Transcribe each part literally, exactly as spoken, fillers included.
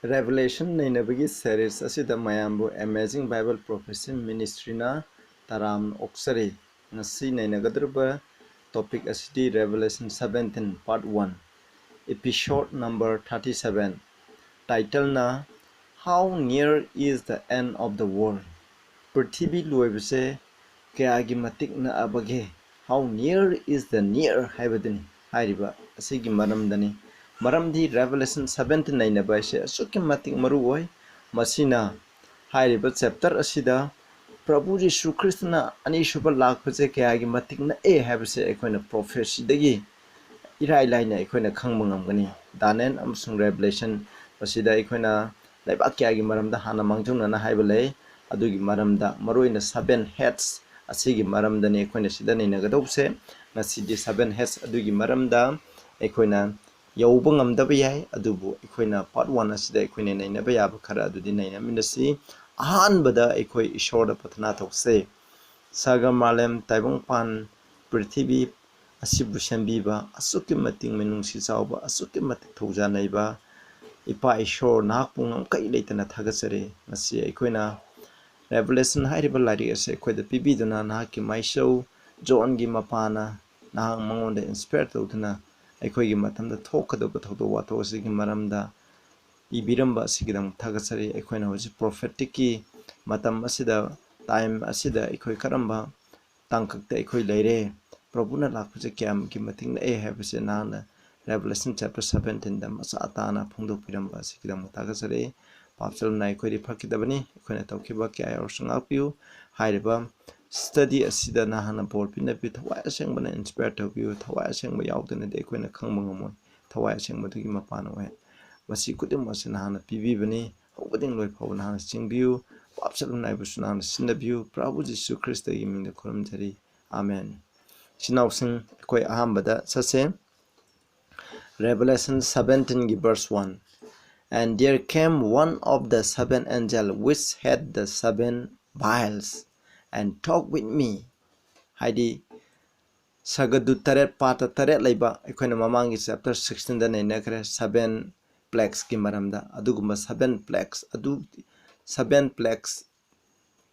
Revelation ꯅꯩꯅꯕꯒꯤ series ꯑꯁꯤꯗ ꯃꯌꯥꯝꯕꯨ Amazing Bible Prophecy Ministryꯅ ꯇꯔꯥꯝꯅ ꯑꯣꯛꯆꯔꯤ꯫ ꯉꯁꯤ ꯅꯩꯅꯒꯗꯧꯔꯤꯕ topic ꯑꯁꯤꯗꯤ Revelation seventeen part one, episode number thirty-seven, titleꯅ How Near Is the End of the World? ꯄ꯭ꯔꯤꯊꯤꯕꯤ ꯂꯣꯏꯕꯁꯦ ꯀꯌꯥꯒꯤ ꯃꯇꯤꯛ ꯅꯛꯑꯕꯒꯦ? How near is the near ꯍꯥꯏꯕꯗꯨꯅꯤ, ꯍꯥꯏꯔꯤꯕ ꯑꯁꯤꯒꯤ ꯃꯔꯝꯗꯅꯤ꯫ ꯃꯔꯝꯗꯤ Revelation seventeen ꯅꯩꯅꯕ ꯍꯥꯏꯁꯦ ꯑꯁꯨꯛꯀꯤ ꯃꯇꯤꯛ ꯃꯔꯨ ꯑꯣꯏ꯫ ꯃꯁꯤꯅ ꯍꯥꯏꯔꯤꯕ chapter ꯑꯁꯤꯗ ꯄ꯭ꯔꯚꯨ ꯖꯤꯁꯨ ꯈ꯭ꯔꯤꯁꯇꯅ ꯑꯅꯤꯁꯨꯕ ꯂꯥꯛꯄꯁꯦ ꯀꯌꯥꯒꯤ ꯃꯇꯤꯛ ꯅꯛꯑꯦ ꯍꯥꯏꯕꯁꯦ ꯑꯩꯈꯣꯏꯅ prophecyꯗꯒꯤ ꯏꯔꯥꯏ ꯂꯥꯏꯅ ꯑꯩꯈꯣꯏꯅ ꯈꯪꯕ ꯉꯝꯒꯅꯤ꯫ ꯗꯥꯅꯤꯌꯦꯜ ꯑꯃꯁꯨꯡ Revelation ꯃꯁꯤꯗ ꯑꯩꯈꯣꯏꯅ ꯂꯩꯕꯥꯛ ꯀꯌꯥꯒꯤ ꯃꯔꯝꯗ ꯍꯥꯟꯅ ꯃꯥꯡꯖꯧꯅꯅ ꯍꯥꯏꯕ ꯂꯩ꯫ ꯑꯗꯨꯒꯤ ꯃꯔꯝꯗ ꯃꯔꯨꯑꯣꯏꯅ seven heads ꯑꯁꯤꯒꯤ ꯃꯔꯝꯗꯅꯤ ꯑꯩꯈꯣꯏꯅ ꯁꯤꯗ ꯅꯩꯅꯒꯗꯧꯕꯁꯦ꯫ ꯉꯁꯤꯗꯤ seven heads ꯑꯗꯨꯒꯤ ꯃꯔꯝꯗ ꯑꯩꯈꯣꯏꯅ ꯌꯧꯕ ꯉꯝꯗꯕ ꯌꯥꯏ, ꯑꯗꯨꯕꯨ ꯑꯩꯈꯣꯏꯅ part one ꯑꯁꯤꯗ ꯑꯩꯈꯣꯏꯅ ꯅꯩꯅꯕ ꯌꯥꯕ ꯈꯔ ꯑꯗꯨꯗꯤ ꯅꯩꯅꯃꯤꯟꯅꯁꯤ꯫ ꯑꯍꯥꯟꯕꯗ ꯑꯩꯈꯣꯏ ꯏꯁꯣꯔꯗ ꯄ꯭ꯔꯊꯅꯥ ꯇꯧꯁꯦ꯫ ꯁꯥꯒꯔ, ꯃꯥꯂꯦꯝ, ꯇꯥꯏꯕꯪꯄꯥꯟ, ꯄ꯭ꯔꯤꯊꯤꯕꯤ ꯑꯁꯤꯕꯨ ꯁꯦꯝꯕꯤꯕ, ꯑꯁꯨꯛꯀꯤ ꯃꯇꯤꯛ ꯃꯤꯅꯨꯡꯁꯤ ꯆꯥꯎꯕ, ꯑꯁꯨꯛꯀꯤ ꯃꯇꯤꯛ ꯊꯧꯖꯥꯟ ꯅꯩꯕ ꯏꯄꯥ ꯏꯁꯣꯔ, ꯅꯍꯥꯛꯄꯨ ꯉꯝꯈꯩ ꯂꯩꯇꯅ ꯊꯥꯒꯠꯆꯔꯤ꯫ ꯉꯁꯤ ꯑꯩꯈꯣꯏꯅ Revelation ꯍꯥꯏꯔꯤꯕ ꯂꯥꯏꯔꯤꯛ ꯑꯁꯤ ꯑꯩꯈꯣꯏꯗ ꯄꯤꯕꯤꯗꯨꯅ, ꯅꯍꯥꯛꯀꯤ ꯃꯥꯏꯁꯧ ꯖꯣꯟꯒꯤ ꯃꯄꯥꯅ ꯅꯍꯥꯛ ꯃꯉꯣꯟꯗ inspire ꯇꯧꯗꯨꯅ ꯑꯩꯈꯣꯏꯒꯤ ꯃꯇꯝꯗ ꯊꯣꯛꯀꯗꯧꯕ ꯊꯧꯗꯣꯛ ꯋꯥꯊꯣꯛ ꯑꯁꯤꯒꯤ ꯃꯔꯝꯗ ꯏꯕꯤꯔꯝꯕ ꯑꯁꯤꯒꯤꯗꯃꯛ ꯊꯥꯒꯠꯆꯔꯤ꯫ ꯑꯩꯈꯣꯏꯅ ꯍꯧꯖꯤꯛ propheticꯀꯤ ꯃꯇꯝ ꯑꯁꯤꯗ, time ꯑꯁꯤꯗ ꯑꯩꯈꯣꯏ ꯀꯔꯝꯕ ꯇꯥꯡꯀꯛꯇ ꯑꯩꯈꯣꯏ ꯂꯩꯔꯦ? ꯄ꯭ꯔꯚꯨꯅ ꯂꯥꯛꯄꯁꯦ ꯀꯌꯥꯝꯒꯤ ꯃꯇꯤꯛ ꯅꯛꯑꯦ ꯍꯥꯏꯕꯁꯦ ꯅꯍꯥꯛꯅ Revelation chapter seventeenꯗ ꯃꯆꯥ ꯇꯥꯅ ꯐꯣꯡꯗꯣꯛꯄꯤꯔꯝꯕ ꯑꯁꯤꯒꯤꯗꯃꯛ ꯊꯥꯒꯠꯆꯔꯤ꯫ ꯄꯥꯞ ꯆꯂꯝꯅ ꯑꯩꯈꯣꯏꯗꯤ ꯐꯈꯤꯗꯕꯅꯤ, ꯑꯩꯈꯣꯏꯅ ꯇꯧꯈꯤꯕ ꯀꯌꯥ ꯌꯥꯎꯔꯁꯨ ꯉꯥꯛꯄꯤꯌꯨ꯫ ꯍꯥꯏꯔꯤꯕ study ꯑꯁꯤꯗ ꯅꯍꯥꯛꯅ ꯕꯣꯔ ꯄꯤꯅꯕꯤꯌꯨ, ꯊꯋꯥꯏ ꯑꯁꯦꯡꯕꯅ inspire ꯇꯧꯕꯤꯌꯨ꯫ ꯊꯋꯥꯏ ꯑꯁꯦꯡꯕ ꯌꯥꯎꯗꯅꯗꯤ ꯑꯩꯈꯣꯏꯅ ꯈꯪꯕ ꯉꯝꯃꯣꯏ꯫ ꯊꯋꯥꯏ ꯑꯁꯦꯡꯕꯗꯨꯒꯤ ꯃꯄꯥꯟ ꯑꯣꯏ꯫ ꯃꯁꯤ ꯈꯨꯗꯤꯡꯃꯛ ꯑꯁꯤ ꯅꯍꯥꯛꯅ ꯄꯤꯕꯤꯕꯅꯤ꯫ ꯍꯧꯕꯗꯒꯤ ꯂꯣꯏ ꯐꯥꯎꯕ ꯅꯍꯥꯛꯅ ꯆꯤꯡꯕꯤꯌꯨ꯫ ꯄꯥꯞ ꯆꯂꯝꯅ ꯑꯩꯕꯨꯁꯨ ꯅꯍꯥꯛꯅ ꯁꯤꯟꯅꯕꯤꯌꯨ꯫ ꯄ꯭ꯔꯚꯨ ꯖꯤꯁꯨ ꯈ꯭ꯔꯤꯁꯇꯒꯤ ꯃꯤꯡꯗ ꯈꯨꯔꯨꯝꯖꯔꯤ꯫ ꯑꯥꯃꯦꯟ꯫ ꯏꯆꯤꯟ ꯏꯅꯥꯎꯁꯤꯡ, ꯑꯩꯈꯣꯏ ꯑꯍꯥꯟꯕꯗ ꯆꯠꯁꯦ꯫ Revelation seventeenꯒꯤ verse one. And there came one of the seven angel which had the seven vials, and talked with me. ꯍꯥꯏꯗꯤ ꯁꯒꯗꯨ ꯇꯔꯦꯠ, ꯄꯥꯇ ꯇꯔꯦꯠ ꯂꯩꯕ, ꯑꯩꯈꯣꯏꯅ ꯃꯃꯥꯡꯒꯤ chapter sixteenꯗ ꯅꯩꯅꯈ꯭ꯔꯦ꯫ Seven plaguesꯀꯤ ꯃꯔꯝꯗ, ꯑꯗꯨꯒꯨꯝꯕ seven plagues ꯑꯗꯨ, seven plagues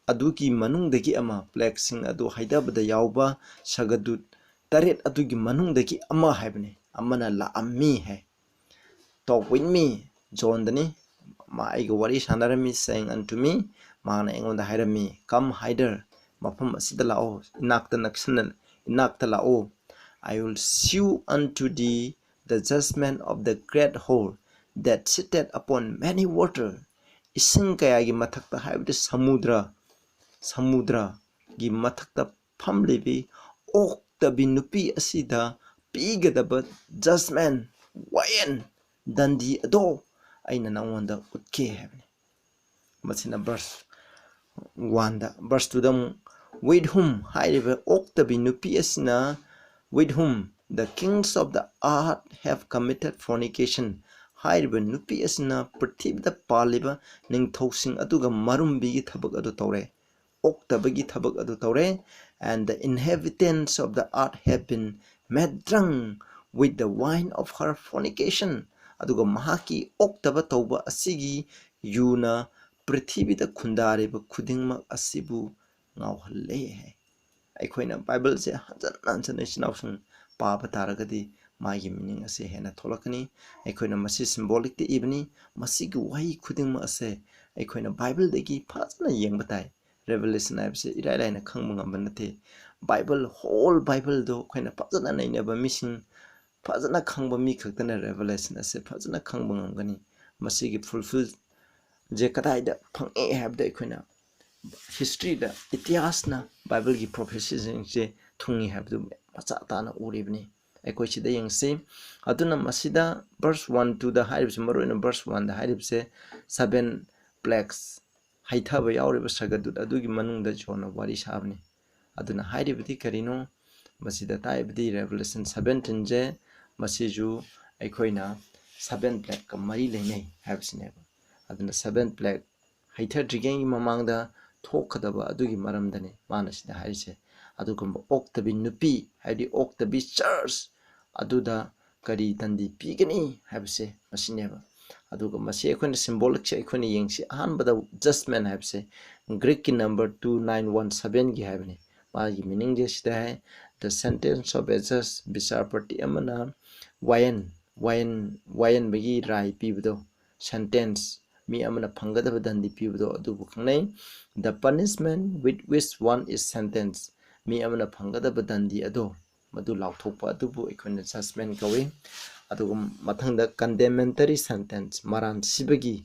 ꯑꯗꯨꯒꯤ ꯃꯅꯨꯡꯗꯒꯤ ꯑꯃ, plagueꯁꯤꯡ ꯑꯗꯨ ꯍꯩꯊꯕꯗ ꯌꯥꯎꯕ ꯁꯒꯗꯨꯠ ꯇꯔꯦꯠ ꯑꯗꯨꯒꯤ ꯃꯅꯨꯡꯗꯒꯤ ꯑꯃ ꯍꯥꯏꯕꯅꯤ, ꯑꯃꯅ ꯂꯥꯛꯑꯝꯃꯤ ꯍꯥꯏ꯫ Talk with me, ꯖꯣꯟꯗꯅꯤ꯫ ꯃꯥ ꯑꯩꯒ ꯋꯥꯔꯤ ꯁꯥꯟꯅꯔꯝꯃꯤ, saying unto me, ꯃꯥꯅ ꯑꯩꯉꯣꯟꯗ ꯍꯥꯏꯔꯝꯃꯤ, "Come hither, ꯃꯐꯝ ꯑꯁꯤꯗ ꯂꯥꯛꯑꯣ, ꯏꯅꯥꯛꯇ ꯅꯛꯁꯤꯟꯅ, ꯏꯅꯥꯛꯇ ꯂꯥꯛꯑꯣ꯫ I will shew unto thee the judgment of the great whore that sitteth upon many water." ꯏꯁꯤꯡ ꯀꯌꯥꯒꯤ ꯃꯊꯛꯇ, ꯍꯥꯏꯕꯗꯤ ꯁꯃꯨꯗ꯭ꯔ, ꯁꯃꯨꯗ꯭ꯔꯒꯤ ꯃꯊꯛꯇ ꯐꯝꯂꯤꯕꯤ ꯑꯣꯛꯇꯕꯤ ꯅꯨꯄꯤ ꯑꯁꯤꯗ ꯄꯤꯒꯗꯕ judgment, ꯋꯥꯌꯦꯟ, ꯗꯟꯗꯤ ꯑꯗꯣ ꯑꯩꯅ ꯅꯉꯣꯟꯗ ꯎꯠꯀꯦ ꯍꯥꯏꯕꯅꯤ꯫ ꯃꯁꯤꯅ verse oneꯗ꯫ Verse twoꯗ ꯑꯃꯨꯛ, "With whom" ꯍꯥꯏꯔꯤꯕ ꯑꯣꯛꯇꯕꯤ ꯅꯨꯄꯤ ꯑꯁꯤꯅ, "With whom the kings of the earth have committed fornication" ꯍꯥꯏꯔꯤꯕ ꯅꯨꯄꯤ ꯑꯁꯤꯅ ꯄ꯭ꯔꯤꯊꯤꯕꯤꯗ ꯄꯥꯜꯂꯤꯕ ꯅꯤꯡꯊꯧꯁꯤꯡ ꯑꯗꯨꯒ ꯃꯔꯨꯝꯕꯤꯒꯤ ꯊꯕꯛ ꯑꯗꯨ ꯇꯧꯔꯦ, ꯑꯣꯛꯇꯕꯒꯤ ꯊꯕꯛ ꯑꯗꯨ ꯇꯧꯔꯦ꯫ "And the inhabitants of the earth have been made drunk with the wine of her fornication." ꯑꯗꯨꯒ ꯃꯍꯥꯛꯀꯤ ꯑꯣꯛꯇꯕ ꯇꯧꯕ ꯑꯁꯤꯒꯤ ꯌꯨꯅ ꯄ꯭ꯔꯤꯊꯤꯕꯤꯗ ꯈꯨꯟꯗꯥꯔꯤꯕ ꯈꯨꯗꯤꯡꯃꯛ ꯑꯁꯤꯕꯨ ꯉꯥꯎꯍꯜꯂꯦ ꯍꯥꯏ꯫ ꯑꯩꯈꯣꯏꯅ ꯕꯥꯏꯕꯜꯁꯦ ꯍꯟꯖꯟ ꯍꯟꯖꯟꯅ, ꯏꯆꯤꯟ ꯏꯅꯥꯎꯁꯤꯡ, ꯄꯥꯕ ꯇꯥꯔꯒꯗꯤ ꯃꯥꯒꯤ meaning ꯑꯁꯦ ꯍꯦꯟꯅ ꯊꯣꯛꯂꯛꯀꯅꯤ꯫ ꯑꯩꯈꯣꯏꯅ ꯃꯁꯤ symbolicꯇ ꯏꯕꯅꯤ꯫ ꯃꯁꯤꯒꯤ ꯋꯥꯍꯩ ꯈꯨꯗꯤꯡꯃꯛ ꯑꯁꯦ ꯑꯩꯈꯣꯏꯅ ꯕꯥꯏꯕꯜꯗꯒꯤ ꯐꯖꯅ ꯌꯦꯡꯕ ꯇꯥꯏ꯫ Revelation ꯍꯥꯏꯕꯁꯦ ꯏꯔꯥꯏ ꯂꯥꯏꯅ ꯈꯪꯕ ꯉꯝꯕ ꯅꯠꯇꯦ꯫ ꯕꯥꯏꯕꯜ, whole ꯕꯥꯏꯕꯜꯗꯣ ꯑꯩꯈꯣꯏꯅ ꯐꯖꯅ ꯅꯩꯅꯕ ꯃꯤꯁꯤꯡ, ꯐꯖꯅ ꯈꯪꯕ ꯃꯤ ꯈꯛꯇꯅ Revelation ꯑꯁꯦ ꯐꯖꯅ ꯈꯪꯕ ꯉꯝꯒꯅꯤ꯫ ꯃꯁꯤꯒꯤ fulfillꯁꯦ ꯀꯗꯥꯏꯗ ꯐꯪꯉꯦ ꯍꯥꯏꯕꯗ ꯑꯩꯈꯣꯏꯅ historyꯗ, ꯏꯇꯤꯍꯥꯁꯅ ꯕꯥꯏꯕꯜꯒꯤ prophecyꯁꯤꯡꯁꯦ ꯊꯨꯡꯉꯤ ꯍꯥꯏꯕꯗꯨ ꯃꯆꯥ ꯇꯥꯅ ꯎꯔꯤꯕꯅꯤ꯫ ꯑꯩꯈꯣꯏ ꯁꯤꯗ ꯌꯦꯡꯁꯤ꯫ ꯑꯗꯨꯅ ꯃꯁꯤꯗ verse one, twoꯗ ꯍꯥꯏꯔꯤꯕꯁꯤ, ꯃꯔꯨꯑꯣꯏꯅ verse oneꯗ ꯍꯥꯏꯔꯤꯕꯁꯦ seven plagues, ꯍꯩꯊꯕ ꯌꯥꯎꯔꯤꯕ ꯁꯒꯗꯨꯠ ꯑꯗꯨꯒꯤ ꯃꯅꯨꯡꯗ ꯖꯣꯟꯅ ꯋꯥꯔꯤ ꯁꯥꯕꯅꯤ꯫ ꯑꯗꯨꯅ ꯍꯥꯏꯔꯤꯕꯗꯤ ꯀꯔꯤꯅꯣ? ꯃꯁꯤꯗ ꯇꯥꯛꯏꯕꯗꯤ Revelation seventeenꯁꯦ, ꯃꯁꯤꯁꯨ ꯑꯩꯈꯣꯏꯅ seven plagueꯀ ꯃꯔꯤ ꯂꯩꯅꯩ ꯍꯥꯏꯕꯁꯤꯅꯦꯕ꯫ ꯑꯗꯨꯅ seven plague ꯍꯩꯊꯗ꯭ꯔꯤꯉꯩꯒꯤ ꯃꯃꯥꯡꯗ ꯊꯣꯛꯀꯗꯕ ꯑꯗꯨꯒꯤ ꯃꯔꯝꯗꯅꯤ ꯃꯥꯅ ꯁꯤꯗ ꯍꯥꯏꯔꯤꯁꯦ꯫ ꯑꯗꯨꯒꯨꯝꯕ ꯑꯣꯛꯇꯕꯤ ꯅꯨꯄꯤ, ꯍꯥꯏꯕꯗꯤ ꯑꯣꯛꯇꯕꯤ church ꯑꯗꯨꯗ ꯀꯔꯤ ꯗꯟꯗꯤ ꯄꯤꯒꯅꯤ ꯍꯥꯏꯕꯁꯦ ꯃꯁꯤꯅꯦꯕ꯫ ꯑꯗꯨꯒ ꯃꯁꯤ ꯑꯩꯈꯣꯏꯅ symbolic ꯁꯦ ꯑꯩꯈꯣꯏꯅ ꯌꯦꯡꯁꯤ꯫ ꯑꯍꯥꯟꯕꯗ judgment ꯍꯥꯏꯕꯁꯦ Greek ꯀꯤ number two nine one seven ꯒꯤ ꯍꯥꯏꯕꯅꯤ꯫ ꯃꯥꯒꯤ meaning ꯁꯦ ꯁꯤꯗ ꯍꯥꯏ, "The sentence of a judge", ꯕꯤꯆꯥꯔꯄꯇꯤ ꯑꯃꯅ ꯋꯥꯌꯦꯟ, ꯋꯥꯌꯦꯟ, ꯋꯥꯌꯦꯟꯕꯒꯤ ꯔꯥꯏ ꯄꯤꯕꯗꯣ, sentence, ꯃꯤ ꯑꯃꯅ ꯐꯪꯒꯗꯕ ꯗꯟꯗꯤ ꯄꯤꯕꯗꯣ ꯑꯗꯨꯕꯨ ꯈꯪꯅꯩ꯫ "The punishment with which one is sentenced", ꯃꯤ ꯑꯃꯅ ꯐꯪꯒꯗꯕ ꯗꯟꯗꯤ ꯑꯗꯣ, ꯃꯗꯨ ꯂꯥꯎꯊꯣꯛꯄ ꯑꯗꯨꯕꯨ ꯑꯩꯈꯣꯏꯅ judgment ꯀꯧꯏ꯫ ꯑꯗꯨꯒ ꯃꯊꯪꯗ condemnatory sentence, ꯃꯔꯥꯟ ꯁꯤꯕꯒꯤ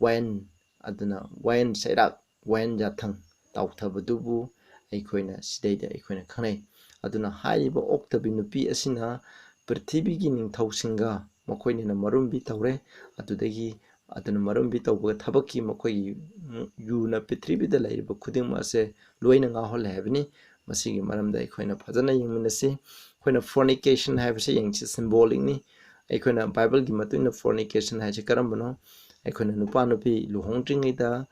ꯋꯥꯌꯦꯟ, ꯑꯗꯨꯅ ꯋꯥꯌꯦꯟ ꯆꯩꯔꯥꯛ, ꯋꯥꯌꯦꯟ ꯌꯥꯊꯪ ꯇꯥꯎꯊꯕꯗꯨꯕꯨ ꯑꯩꯈꯣꯏꯅ ꯁꯤꯗꯩꯗ ꯑꯩꯈꯣꯏꯅ ꯈꯪꯅꯩ꯫ ꯑꯗꯨꯅ ꯍꯥꯏꯔꯤꯕ ꯑꯣꯛꯇꯕꯤ ꯅꯨꯄꯤ ꯑꯁꯤꯅ ꯄ꯭ꯔꯤꯊꯤꯕꯤꯒꯤ ꯅꯤꯡꯊꯧꯁꯤꯡꯒ ꯃꯈꯣꯏꯅꯤꯅ ꯃꯔꯨꯝꯕꯤ ꯇꯧꯔꯦ꯫ ꯑꯗꯨꯗꯒꯤ ꯑꯗꯨꯅ ꯃꯔꯨꯝꯕꯤ ꯇꯧꯕꯒ ꯊꯕꯛꯀꯤ ꯃꯈꯣꯏꯒꯤ, ꯎꯝ, ꯌꯨꯅ ꯄ꯭ꯔꯤꯊꯤꯕꯤꯗ ꯂꯩꯔꯤꯕ ꯈꯨꯗꯤꯡꯃꯛ ꯑꯁꯦ ꯂꯣꯏꯅ ꯉꯥꯎꯍꯜꯂꯦ ꯍꯥꯏꯕꯅꯤ꯫ ꯃꯁꯤꯒꯤ ꯃꯔꯝꯗ ꯑꯩꯈꯣꯏꯅ ꯐꯖꯅ ꯌꯦꯡꯃꯤꯟꯅꯁꯤ꯫ ꯑꯩꯈꯣꯏꯅ fornication ꯍꯥꯏꯕꯁꯤ ꯌꯦꯡꯁꯤ, symbolic ꯅꯤ꯫ ꯑꯩꯈꯣꯏꯅ ꯕꯥꯏꯕꯜꯒꯤ ꯃꯇꯨꯡ ꯏꯟꯅ fornication ꯍꯥꯏꯁꯤ ꯀꯔꯝꯕꯅꯣ? ꯑꯩꯈꯣꯏꯅ ꯅꯨꯄꯥ ꯅꯨꯄꯤ ꯂꯨꯍꯣꯡꯗ꯭ꯔꯤꯉꯩꯗ,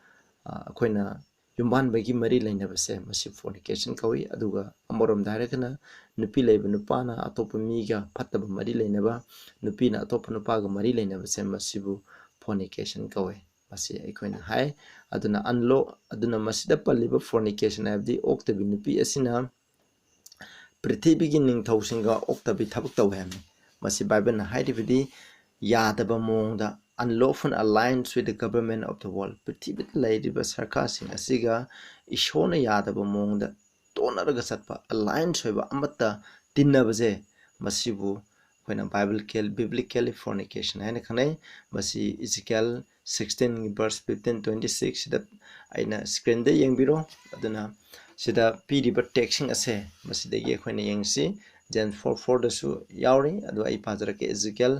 ꯑ, ꯑꯩꯈꯣꯏꯅ ꯌꯨꯝꯕꯥꯟꯕꯒꯤ ꯃꯔꯤ ꯂꯩꯅꯕꯁꯦ ꯃꯁꯤ fornication ꯀꯧꯏ꯫ ꯑꯗꯨꯒ ꯑꯃꯔꯣꯝꯗ ꯍꯥꯏꯔꯒꯅ ꯅꯨꯄꯤ ꯂꯩꯕ ꯅꯨꯄꯥꯅ ꯑꯇꯣꯞꯄ ꯃꯤꯒ ꯐꯠꯇꯕ ꯃꯔꯤ ꯂꯩꯅꯕ, ꯅꯨꯄꯤꯅ ꯑꯇꯣꯞꯄ ꯅꯨꯄꯥꯒ ꯃꯔꯤ ꯂꯩꯅꯕꯁꯦ ꯃꯁꯤꯕꯨ fornication ꯀꯧꯏ꯫ ꯃꯁꯤ ꯑꯩꯈꯣꯏꯅ ꯍꯥꯏ꯫ ꯑꯗꯨꯅ unlaw-, ꯑꯗꯨꯅ ꯃꯁꯤꯗ ꯄꯜꯂꯤꯕ fornication ꯍꯥꯏꯕꯗꯤ ꯑꯣꯛꯇꯕꯤ ꯅꯨꯄꯤ ꯑꯁꯤꯅ ꯄ꯭ꯔꯤꯊꯤꯕꯤꯒꯤ ꯅꯤꯡꯊꯧꯁꯤꯡꯒ ꯑꯣꯛꯇꯕꯤ ꯊꯕꯛ ꯇꯧꯏ ꯍꯥꯏꯕꯅꯤ꯫ ꯃꯁꯤ ꯕꯥꯏꯕꯜꯅ ꯍꯥꯏꯔꯤꯕꯗꯤ ꯌꯥꯗꯕ ꯃꯑꯣꯡꯗ, unlawful alliance with the government of the world, ꯄ꯭ꯔꯤꯊꯤꯕꯤꯗ ꯂꯩꯔꯤꯕ ꯁꯔꯀꯥꯔꯁꯤꯡ ꯑꯁꯤꯒ ꯏꯁꯣꯔꯅ ꯌꯥꯗꯕ ꯃꯑꯣꯡꯗ ꯇꯣꯟꯅꯔꯒ ꯆꯠꯄ, alliance ꯑꯣꯏꯕ ꯑꯃꯠꯇ ꯇꯤꯟꯅꯕꯁꯦ, ꯃꯁꯤꯕꯨ ꯑꯩꯈꯣꯏꯅ biblical, biblically fornication ꯍꯥꯏꯅ ꯈꯪꯅꯩ꯫ ꯃꯁꯤ Ezekiel sixteen verse fifteen, twenty six ꯁꯤꯗ ꯑꯩꯅ screen-ꯗ ꯌꯦꯡꯕꯤꯔꯣ꯫ ꯑꯗꯨꯅ ꯁꯤꯗ ꯄꯤꯔꯤꯕ text-ꯁꯤꯡ ꯑꯁꯦ ꯃꯁꯤꯗꯒꯤ ꯑꯩꯈꯣꯏꯅ ꯌꯦꯡꯁꯤ꯫ James four four-ꯗꯁꯨ ꯌꯥꯎꯔꯤ, ꯑꯗꯣ ꯑꯩ ꯄꯥꯖꯔꯛꯀꯦ꯫ Ezekiel,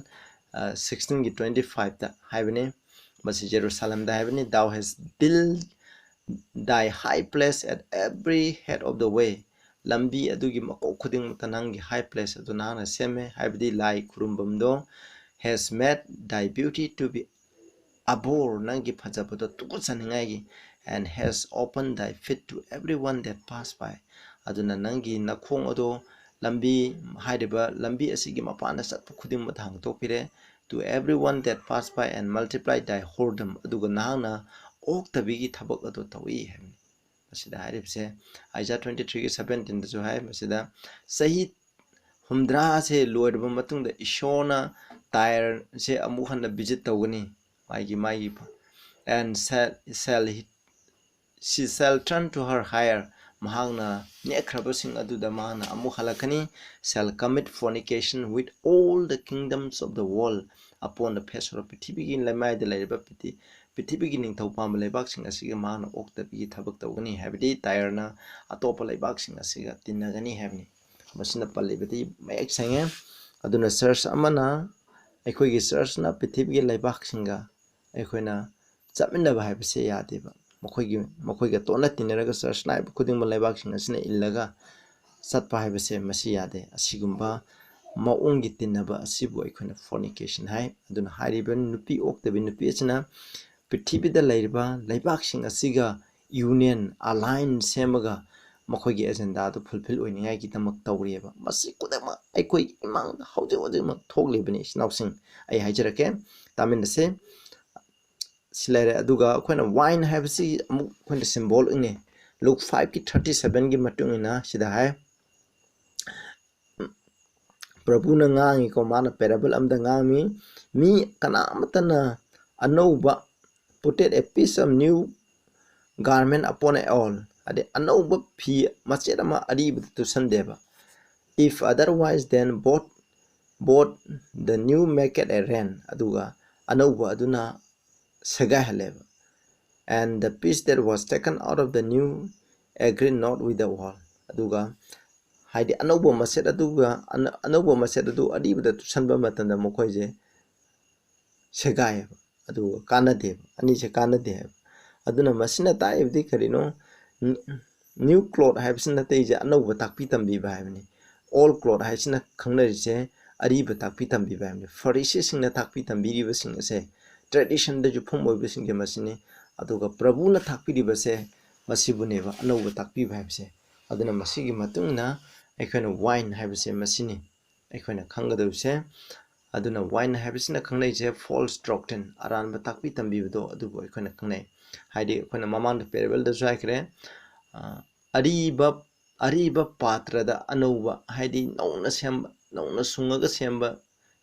ꯑ, sixteen-ꯒꯤ twenty five-ꯇ ꯍꯥꯏꯕꯅꯤ꯫ ꯃꯁꯤ ꯖꯦꯔꯨꯁꯥꯂꯦꯝꯗ ꯍꯥꯏꯕꯅꯤ, "Thou hast built thy high place at every head of the way." ꯂꯝꯕꯤ ꯑꯗꯨꯒꯤ ꯃꯀꯣꯛ ꯈꯨꯗꯤꯡꯃꯛꯇ ꯅꯪꯒꯤ high place ꯑꯗꯨ ꯅꯍꯥꯛꯅ ꯁꯦꯝꯃꯦ, ꯍꯥꯏꯕꯗꯤ ꯂꯥꯏ ꯈꯨꯔꯨꯝꯐꯝꯗꯣ꯫ "Has made thy beauty to be abhor," ꯅꯪꯒꯤ ꯐꯖꯕꯗꯣ ꯇꯨꯀꯠꯆꯅꯤꯡꯉꯥꯏꯒꯤ, "and has opened thy feet to everyone that pass by." ꯑꯗꯨꯅ ꯅꯪꯒꯤ ꯅꯈꯣꯡ ꯑꯗꯣ ꯂꯝꯕꯤ, ꯍꯥꯏꯔꯤꯕ ꯂꯝꯕꯤ ꯑꯁꯤꯒꯤ ꯃꯄꯥꯟꯗ ꯆꯠꯄ ꯈꯨꯗꯤꯡꯃꯛꯇ ꯍꯥꯡꯗꯣꯛꯄꯤꯔꯦ꯫ to everyone that pass by and multiply thy whoredom, ꯑꯗꯨꯒ ꯅꯍꯥꯛꯅ ꯑꯣꯛꯇꯕꯤꯒꯤ ꯊꯕꯛ ꯑꯗꯨ ꯇꯧꯏ ꯍꯥꯏꯕꯅꯤ꯫ ꯃꯁꯤꯗ ꯍꯥꯏꯔꯤꯕꯁꯦ ꯑꯥꯏꯖꯥ ꯇ꯭ꯋꯦꯟꯇꯤ ꯊ꯭ꯔꯤꯒꯤ ꯁꯕꯦꯟꯇꯤꯟꯗꯁꯨ ꯍꯥꯏ꯫ ꯃꯁꯤꯗ ꯆꯍꯤ ꯍꯨꯝꯗ꯭ꯔꯥꯁꯦ ꯂꯣꯏꯔꯕ ꯃꯇꯨꯡꯗ ꯏꯁꯣꯔꯅ ꯇꯥꯏꯔꯁꯦ ꯑꯃꯨꯛ ꯍꯟꯅ ꯚꯤꯖꯤꯠ ꯇꯧꯒꯅꯤ꯫ ꯃꯥꯒꯤ ꯃꯥꯒꯤ and shall, shall he, she shall turn to her hire, ꯃꯍꯥꯛꯅ ꯅꯦꯛꯈ꯭ꯔꯕꯁꯤꯡ ꯑꯗꯨꯗ ꯃꯍꯥꯛꯅ ꯑꯃꯨꯛ ꯍꯜꯂꯛꯀꯅꯤ꯫ Shall commit fornication with all the kingdoms of the world, upon the face of ꯄ꯭ꯔꯤꯊꯤꯕꯤꯒꯤ ꯂꯩꯃꯥꯏꯗ ꯂꯩꯔꯤꯕ ꯄ꯭ꯔꯤꯊꯤ-, ꯄ꯭ꯔꯤꯊꯤꯕꯤꯒꯤ ꯅꯤꯡꯊꯧ ꯄꯥꯟꯕ ꯂꯩꯕꯥꯛꯁꯤꯡ ꯑꯁꯤꯒ ꯃꯍꯥꯛꯅ ꯑꯣꯛꯇꯕꯤꯒꯤ ꯊꯕꯛ ꯇꯧꯒꯅꯤ ꯍꯥꯏꯕꯗꯤ ꯇꯥꯏꯔꯅ ꯑꯇꯣꯞꯄ ꯂꯩꯕꯥꯛꯁꯤꯡ ꯑꯁꯤꯒ ꯇꯤꯟꯅꯒꯅꯤ ꯍꯥꯏꯕꯅꯤ꯫ ꯃꯁꯤꯅ ꯄꯜꯂꯤꯕꯗꯤ ꯃꯌꯦꯛ ꯁꯦꯡꯉꯦ꯫ ꯑꯗꯨꯅ ꯆꯔꯆ ꯑꯃꯅ, ꯑꯩꯈꯣꯏꯒꯤ ꯆꯔꯆꯅ ꯄ꯭ꯔꯤꯊꯤꯕꯤꯒꯤ ꯂꯩꯕꯥꯛꯁꯤꯡꯒ ꯑꯩꯈꯣꯏꯅ ꯆꯠꯃꯤꯟꯅꯕ ꯍꯥꯏꯕꯁꯦ ꯌꯥꯗꯦꯕ꯫ ꯃꯈꯣꯏꯒꯤ, ꯃꯈꯣꯏꯒ ꯇꯣꯠꯅ ꯇꯤꯟꯅꯔꯒ ꯆꯔꯆ ꯂꯥꯛꯏꯕ ꯈꯨꯗꯤꯡꯃꯛ ꯂꯩꯕꯥꯛꯁꯤꯡ ꯑꯁꯤꯅ ꯏꯜꯂꯒ ꯆꯠꯄ ꯍꯥꯏꯕꯁꯦ ꯃꯁꯤ ꯌꯥꯗꯦ꯫ ꯑꯁꯤꯒꯨꯝꯕ ꯃꯑꯣꯡꯒꯤ ꯇꯤꯟꯅꯕ ꯑꯁꯤꯕꯨ ꯑꯩꯈꯣꯏꯅ fornication ꯍꯥꯏ꯫ ꯑꯗꯨꯅ ꯍꯥꯏꯔꯤꯕ ꯅꯨꯄꯤ ꯑꯣꯛꯇꯕꯤ ꯅꯨꯄꯤ ꯑꯁꯤꯅ ꯄ꯭ꯔꯤꯊꯤꯕꯤꯗ ꯂꯩꯔꯤꯕ ꯂꯩꯕꯥꯛꯁꯤꯡ ꯑꯁꯤꯒ union, alliance ꯁꯦꯝꯃꯒ ꯃꯈꯣꯏꯒꯤ ꯑꯦꯖꯦꯟꯗꯥꯗꯨ fulfill ꯑꯣꯏꯅꯤꯡꯉꯥꯏꯒꯤꯗꯃꯛ ꯇꯧꯔꯤꯑꯕ꯫ ꯃꯁꯤ ꯈꯨꯗꯤꯡꯃꯛ ꯑꯩꯈꯣꯏꯒꯤ ꯏꯃꯥꯡꯗ ꯍꯧꯖꯤꯛ ꯍꯧꯖꯤꯛꯃꯛ ꯊꯣꯛꯂꯤꯕꯅꯤ, ꯏꯆꯤꯟ ꯏꯅꯥꯎꯁꯤꯡ꯫ ꯑꯩ ꯍꯥꯏꯖꯔꯛꯀꯦ, ꯇꯥꯃꯤꯟꯅꯁꯦ꯫ ꯁꯤ ꯂꯩꯔꯦ꯫ ꯑꯗꯨꯒ ꯑꯩꯈꯣꯏꯅ wine ꯍꯥꯏꯕꯁꯤ ꯑꯃꯨꯛ ꯑꯩꯈꯣꯏꯅ symbol ꯏꯪꯉꯦ꯫ ꯂꯨꯛ ꯐꯥꯏꯚꯀꯤ ꯊꯥꯔꯇꯤ ꯁꯕꯦꯟꯒꯤ ꯃꯇꯨꯡ ꯏꯟꯅ ꯁꯤꯗ ꯍꯥꯏ, ꯄ꯭ꯔꯚꯨꯅ ꯉꯥꯡꯉꯤꯀꯣ, ꯃꯥꯅ parable ꯑꯃꯗ ꯉꯥꯡꯉꯤ, "ꯃꯤ ꯀꯅꯥ ꯑꯃꯠꯇꯅ ꯑꯅꯧꯕ, put a piece of new garment upon a old", ꯍꯥꯏꯗꯤ ꯑꯅꯧꯕ ꯐꯤ ꯃꯆꯦꯠ ꯑꯃ ꯑꯔꯤꯕꯗ ꯇꯨꯁꯟꯗꯦꯕ꯫ "If otherwise, then both, both the new make it a rent", ꯑꯗꯨꯒ ꯑꯅꯧꯕ ꯑꯗꯨꯅ ꯁꯦꯒꯥꯏꯍꯜꯂꯦꯕ꯫ "And the piece that was taken out of the new agree not with the old", ꯑꯗꯨꯒ ꯍꯥꯏꯗꯤ ꯑꯅꯧꯕ ꯃꯆꯦꯠ ꯑꯗꯨꯒ ꯑꯅ-, ꯑꯅꯧꯕ ꯃꯆꯦꯠ ꯑꯗꯨ ꯑꯔꯤꯕꯗ ꯇꯨꯁꯟꯕ ꯃꯇꯝꯗ ꯃꯈꯣꯏꯁꯦ ꯁꯦꯒꯥꯏꯌꯦꯕ, ꯑꯗꯨꯒ ꯀꯥꯟꯅꯗꯦꯕ, ꯑꯅꯤꯁꯦ ꯀꯥꯟꯅꯗꯦ ꯍꯥꯏꯕ꯫ ꯑꯗꯨꯅ ꯃꯁꯤꯅ ꯇꯥꯛꯏꯕꯗꯤ ꯀꯔꯤꯅꯣ? New cloth ꯍꯥꯏꯕꯁꯤ ꯅꯠꯇꯦ, ꯑꯩꯁꯦ ꯑꯅꯧꯕ ꯇꯥꯛꯄꯤ ꯇꯝꯕꯤꯕ ꯍꯥꯏꯕꯅꯤ꯫ Old cloth ꯍꯥꯏꯁꯤꯅ ꯈꯪꯅꯔꯤꯁꯦ ꯑꯔꯤꯕ ꯇꯥꯛꯄꯤ ꯇꯝꯕꯤꯕ ꯍꯥꯏꯕꯅꯤ꯫ ꯐꯔꯤꯁꯤꯁꯤꯡꯅ ꯇꯥꯛꯄꯤ ꯇꯝꯕꯤꯔꯤꯕꯁꯤꯡ ꯑꯁꯦ traditionꯗ ꯌꯨꯝꯐꯝ ꯑꯣꯏꯕꯁꯤꯡꯁꯦ ꯃꯁꯤꯅꯤ꯫ ꯑꯗꯨꯒ ꯄ꯭ꯔꯚꯨꯅ ꯇꯥꯛꯄꯤꯔꯤꯕꯁꯦ ꯃꯁꯤꯕꯨꯅꯦꯕ ꯑꯅꯧꯕ ꯇꯥꯛꯄꯤꯕ ꯍꯥꯏꯕꯁꯦ꯫ ꯑꯗꯨꯅ ꯃꯁꯤꯒꯤ ꯃꯇꯨꯡ ꯏꯟꯅ ꯑꯩꯈꯣꯏꯅ wine ꯍꯥꯏꯕꯁꯦ ꯃꯁꯤꯅꯤ ꯑꯩꯈꯣꯏꯅ ꯈꯪꯒꯗꯕꯁꯦ꯫ ꯑꯗꯨꯅ ꯋꯥꯏꯟ ꯍꯥꯏꯕꯁꯤꯅ ꯈꯪꯅꯩꯁꯦ false doctrine, ꯑꯔꯥꯟꯕ ꯇꯥꯛꯄꯤ ꯇꯝꯕꯤꯕꯗꯣ, ꯑꯗꯨꯕꯨ ꯑꯩꯈꯣꯏꯅ ꯈꯪꯅꯩ꯫ ꯍꯥꯏꯗꯤ ꯑꯩꯈꯣꯏꯅ ꯃꯃꯥꯡꯗ parables ꯇꯁꯨ ꯍꯥꯏꯈ꯭ꯔꯦ, ꯑ, ꯑꯔꯤꯕ, ꯑꯔꯤꯕ ꯄꯥꯇ꯭ꯔꯗ ꯑꯅꯧꯕ, ꯍꯥꯏꯗꯤ ꯅꯧꯅ ꯁꯦꯝꯕ, ꯅꯧꯅ ꯁꯨꯡꯉꯒ ꯁꯦꯝꯕ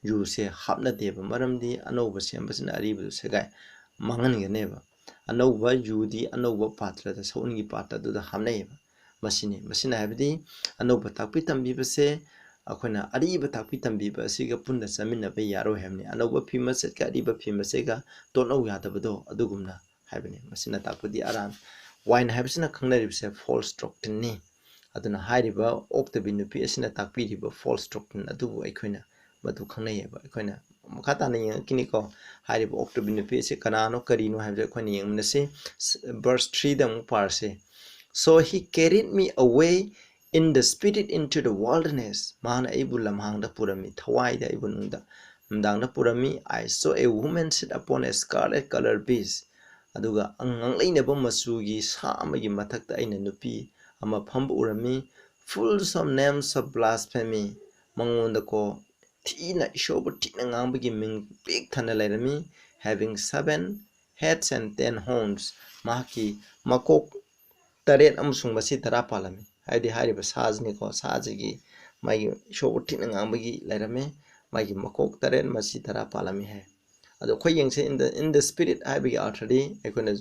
ꯌꯨꯁꯦ ꯍꯥꯞꯅꯗꯦꯕ꯫ ꯃꯔꯝꯗꯤ ꯑꯅꯧꯕ ꯁꯦꯝꯕꯁꯤꯅ ꯑꯔꯤꯕꯗꯨ ꯁꯦꯒꯥꯏ ꯃꯥꯡꯍꯟꯒꯅꯦꯕ꯫ ꯑꯅꯧꯕ ꯌꯨꯗꯤ ꯑꯅꯧꯕ ꯄꯥꯇ꯭ꯔꯗ, ꯁꯎꯟꯒꯤ ꯄꯥꯇ꯭ꯔꯗꯨꯗ ꯍꯥꯞꯅꯩꯌꯦꯕ꯫ ꯃꯁꯤꯅꯤ, ꯃꯁꯤꯅ ꯍꯥꯏꯕꯗꯤ ꯑꯅꯧꯕ ꯇꯥꯛꯄꯤ ꯇꯝꯕꯤꯕꯁꯦ ꯑꯩꯈꯣꯏꯅ ꯑꯔꯤꯕ ꯇꯥꯛꯄꯤ ꯇꯝꯕꯤꯕ ꯑꯁꯤꯒ ꯄꯨꯟꯅ ꯆꯥꯃꯤꯟꯅꯕ ꯌꯥꯔꯣꯏ ꯍꯥꯏꯕꯅꯤ꯫ ꯑꯅꯧꯕ ꯐꯤ ꯃꯆꯦꯠꯀ ꯑꯔꯤꯕ ꯐꯤ ꯃꯆꯦꯠꯀ ꯇꯣꯠꯅꯧ ꯌꯥꯗꯕꯗꯣ, ꯑꯗꯨꯒꯨꯝꯅ ꯍꯥꯏꯕꯅꯤ꯫ ꯃꯁꯤꯅ ꯇꯥꯛꯄꯗꯤ ꯑꯔꯥꯟ-, ꯋꯥꯏꯟ ꯍꯥꯏꯕꯁꯤꯅ ꯈꯪꯅꯔꯤꯕꯁꯦ false doctrineꯅꯤ꯫ ꯑꯗꯨꯅ ꯍꯥꯏꯔꯤꯕ ꯑꯣꯛꯇꯕꯤ ꯅꯨꯄꯤ ꯑꯁꯤꯅ ꯇꯥꯛꯄꯤꯔꯤꯕ false doctrine ꯑꯗꯨꯕꯨ ꯑꯩꯈꯣꯏꯅ ꯃꯗꯨ ꯈꯪꯅꯩꯌꯦꯕ꯫ ꯑꯩꯈꯣꯏꯅ ꯃꯈꯥ ꯇꯥꯅ ꯌꯦꯡꯉꯛꯈꯤꯅꯤꯀꯣ꯫ ꯍꯥꯏꯔꯤꯕ ꯑꯣꯛꯇꯕꯤ ꯅꯨꯄꯤ ꯑꯁꯤ ꯀꯅꯥꯅꯣ, ꯀꯔꯤꯅꯣ ꯍꯥꯏꯕꯗꯨ ꯑꯩꯈꯣꯏꯅ ꯌꯦꯡꯃꯤꯟꯅꯁꯤ꯫ Verse threeꯗ ꯑꯃꯨꯛ Parsi. "So he carried me away in the spirit into the wilderness." ꯃꯥꯅ ꯑꯩꯕꯨ ꯂꯝꯍꯥꯡꯗ ꯄꯨꯔꯝꯃꯤ, ꯊꯋꯥꯏꯗ ꯑꯩꯕꯨ ꯅꯨꯡꯗ-, ꯅꯨꯡꯗꯥꯡꯗ ꯄꯨꯔꯝꯃꯤ꯫ "I saw a woman sit upon a scarlet colored beast." ꯑꯗꯨꯒ ꯉꯥꯡꯂꯩꯅꯕ ꯃꯆꯨꯒꯤ ꯁꯥ ꯑꯃꯒꯤ ꯃꯊꯛꯇ ꯑꯩꯅ ꯅꯨꯄꯤ ꯑꯃ ꯐꯝꯕ ꯎꯔꯝꯃꯤ꯫ "Full of names of blasphemy." ꯃꯉꯣꯟꯗꯀꯣ ꯊꯤꯅ, ꯏꯁꯣꯔꯕꯨ ꯊꯤꯅ ꯉꯥꯡꯕꯒꯤ ꯃꯤꯡ ꯄꯤꯛ ꯊꯟꯅ ꯂꯩꯔꯝꯃꯤ꯫ "Having seven heads and ten horns." ꯃꯍꯥꯛꯀꯤ ꯃꯀꯣꯛ ꯇꯔꯦꯠ ꯑꯃꯁꯨꯡ ꯃꯁꯤ ꯇꯔꯥ ꯄꯥꯜꯂꯝꯃꯤ꯫ ꯍꯥꯏꯗꯤ ꯍꯥꯏꯔꯤꯕ ꯁꯥꯁꯤꯅꯤꯀꯣ, ꯁꯥꯁꯤꯒꯤ ꯃꯥꯒꯤ ꯏꯁꯣꯔꯕꯨ ꯊꯤꯅ ꯉꯥꯡꯕꯒꯤ ꯂꯩꯔꯝꯃꯤ꯫ ꯃꯥꯒꯤ ꯃꯀꯣꯛ ꯇꯔꯦꯠ, ꯃꯁꯤ ꯇꯔꯥ ꯄꯥꯜꯂꯝꯃꯤ ꯍꯥꯏ꯫ ꯑꯗꯣ ꯑꯩꯈꯣꯏ ꯌꯦꯡꯁꯦ, in the, in the spirit ꯍꯥꯏꯕꯒꯤ ꯑꯥꯔꯊꯗꯤ ꯑꯩꯈꯣꯏꯅ,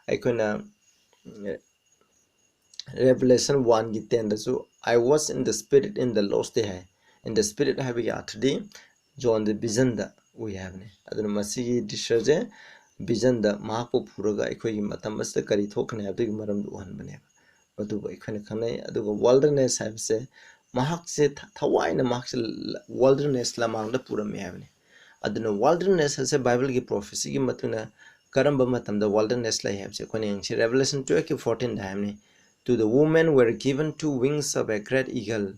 ꯑꯩꯈꯣꯏꯅ, ꯎꯝ, Revelation oneꯒꯤ tenꯗꯁꯨ, "I was in the spirit in the Lord's day" high. In the spirit ꯍꯥꯏꯕꯒꯤ ꯑꯥꯔꯊꯗꯤ ꯖꯣꯟꯗ visionꯗ ꯎꯏ ꯍꯥꯏꯕꯅꯤ꯫ ꯑꯗꯨꯅ ꯃꯁꯤꯒꯤ ꯗ꯭ꯔꯤꯁ꯭ꯌꯁꯦ visionꯗ ꯃꯍꯥꯛꯄꯨ ꯄꯨꯔꯒ ꯑꯩꯈꯣꯏꯒꯤ ꯃꯇꯝ ꯑꯁꯤꯗ ꯀꯔꯤ ꯊꯣꯛꯀꯅꯤ ꯍꯥꯏꯕꯗꯨꯒꯤ ꯃꯔꯝꯗꯨ ꯎꯍꯟꯕꯅꯦꯕ꯫ ꯃꯗꯨꯕꯨ ꯑꯩꯈꯣꯏꯅ ꯈꯪꯅꯩ꯫ ꯑꯗꯨꯒ wilderness ꯍꯥꯏꯕꯁꯦ ꯃꯍꯥꯛꯁꯦ ꯊ-, ꯊꯋꯥꯏꯅ ꯃꯍꯥꯛꯁꯦ ꯋ-, wilderness ꯂꯝꯍꯥꯡꯗ ꯄꯨꯔꯝꯃꯤ ꯍꯥꯏꯕꯅꯤ꯫ ꯑꯗꯨꯅ wilderness ꯍꯥꯏꯁꯦ ꯕꯥꯏꯕꯜꯒꯤ prophecyꯒꯤ ꯃꯇꯨꯡ ꯏꯟꯅ ꯀꯔꯝꯕ ꯃꯇꯝꯗ wilderness ꯂꯩ ꯍꯥꯏꯕꯁꯦ ꯑꯩꯈꯣꯏꯅ ꯌꯦꯡꯁꯤ꯫ Revelation twelveꯀꯤ fourteenꯗ ꯍꯥꯏꯕꯅꯤ, "To the woman were given two wings of a great eagle."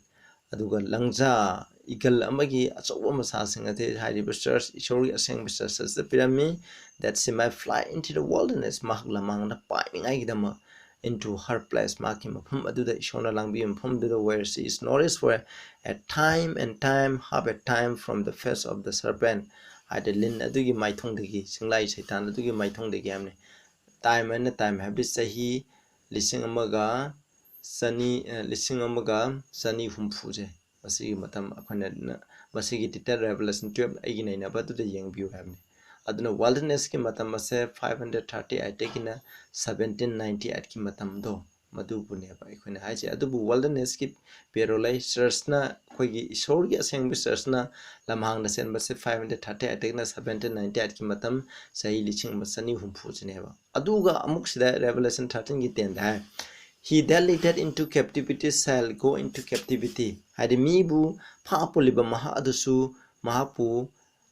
ꯑꯗꯨꯒ ꯂꯪꯖꯥ, eagle ꯑꯃꯒꯤ ꯑꯆꯧꯕ ꯃꯁꯥꯁꯤꯡ ꯑꯗꯨ ꯍꯥꯏꯔꯤꯕ church, ꯏꯁꯣꯔꯒꯤ ꯑꯁꯦꯡꯕ church ꯑꯁꯤꯗ ꯄꯤꯔꯝꯃꯤ, "that she might fly into the wilderness." ꯃꯍꯥꯛ ꯂꯝꯍꯥꯡꯗ ꯄꯥꯏꯅꯤꯡꯉꯥꯏꯒꯤꯗꯃꯛ into her place, ꯃꯍꯥꯛꯀꯤ ꯃꯐꯝ ꯑꯗꯨꯗ, ꯏꯁꯣꯔꯅ ꯂꯥꯡꯕꯤꯕ ꯃꯐꯝ ꯑꯗꯨꯗ, where she is nourished for a time and time, half a time from the face of the serpent, ꯍꯥꯏꯗꯤ ꯂꯤꯟ ꯑꯗꯨꯒꯤ ꯃꯥꯏꯊꯣꯡꯗꯒꯤ, ꯆꯤꯡꯂꯥꯏ ꯁꯩꯇꯥꯟ ꯑꯗꯨꯒꯤ ꯃꯥꯏꯊꯣꯡꯗꯒꯤ ꯍꯥꯏꯕꯅꯤ꯫ Time ꯍꯥꯏꯅ time ꯍꯥꯏꯕꯗꯤ ꯆꯍꯤ ꯂꯤꯁꯤꯡ ꯑꯃꯒ ꯆꯅꯤ, ꯑ, ꯂꯤꯁꯤꯡ ꯑꯃꯒ ꯆꯅꯤ ꯍꯨꯝꯐꯨꯁꯦ, ꯃꯁꯤꯒꯤ ꯃꯇꯝ ꯑꯩꯈꯣꯏꯅ ꯅ-, ꯃꯁꯤꯒꯤ detail Revelation twelve ꯑꯩꯒꯤ ꯅꯩꯅꯕ ꯑꯗꯨꯗ ꯌꯦꯡꯕꯤꯌꯨ ꯍꯥꯏꯕꯅꯤ꯫ ꯑꯗꯨꯅ wildernessꯀꯤ ꯃꯇꯝ ꯑꯁꯦ five hundred thirty eightꯇꯒꯤꯅ seventeen ninety eightꯀꯤ ꯃꯇꯝꯗꯣ, ꯃꯗꯨꯕꯨꯅꯦꯕ ꯑꯩꯈꯣꯏꯅ ꯍꯥꯏꯁꯦ꯫ ꯑꯗꯨꯕꯨ wildernessꯀꯤ ꯄꯦꯔꯣ ꯂꯩ꯫ Churchꯅ, ꯑꯩꯈꯣꯏꯒꯤ ꯏꯁꯣꯔꯒꯤ ꯑꯁꯦꯡꯕ churchꯅ ꯂꯝꯍꯥꯡꯗ ꯆꯦꯟꯕꯁꯦ five hundred thirty eightꯇꯒꯤꯅ seventeen ninety eightꯀꯤ ꯃꯇꯝ, ꯆꯍꯤ ꯂꯤꯁꯤꯡ ꯑꯃ ꯆꯅꯤ ꯍꯨꯝꯐꯨꯁꯤꯅꯦꯕ꯫ ꯑꯗꯨꯒ ꯑꯃꯨꯛ ꯁꯤꯗ Revelation thirteenꯒꯤ tenꯗ high, "He that leadeth into captivity shall go into captivity", ꯍꯥꯏꯗꯤ ꯃꯤꯕꯨ ꯐꯥ ꯄꯨꯜꯂꯤꯕ ꯃꯍꯥꯛ ꯑꯗꯨꯁꯨ ꯃꯍꯥꯛꯄꯨ,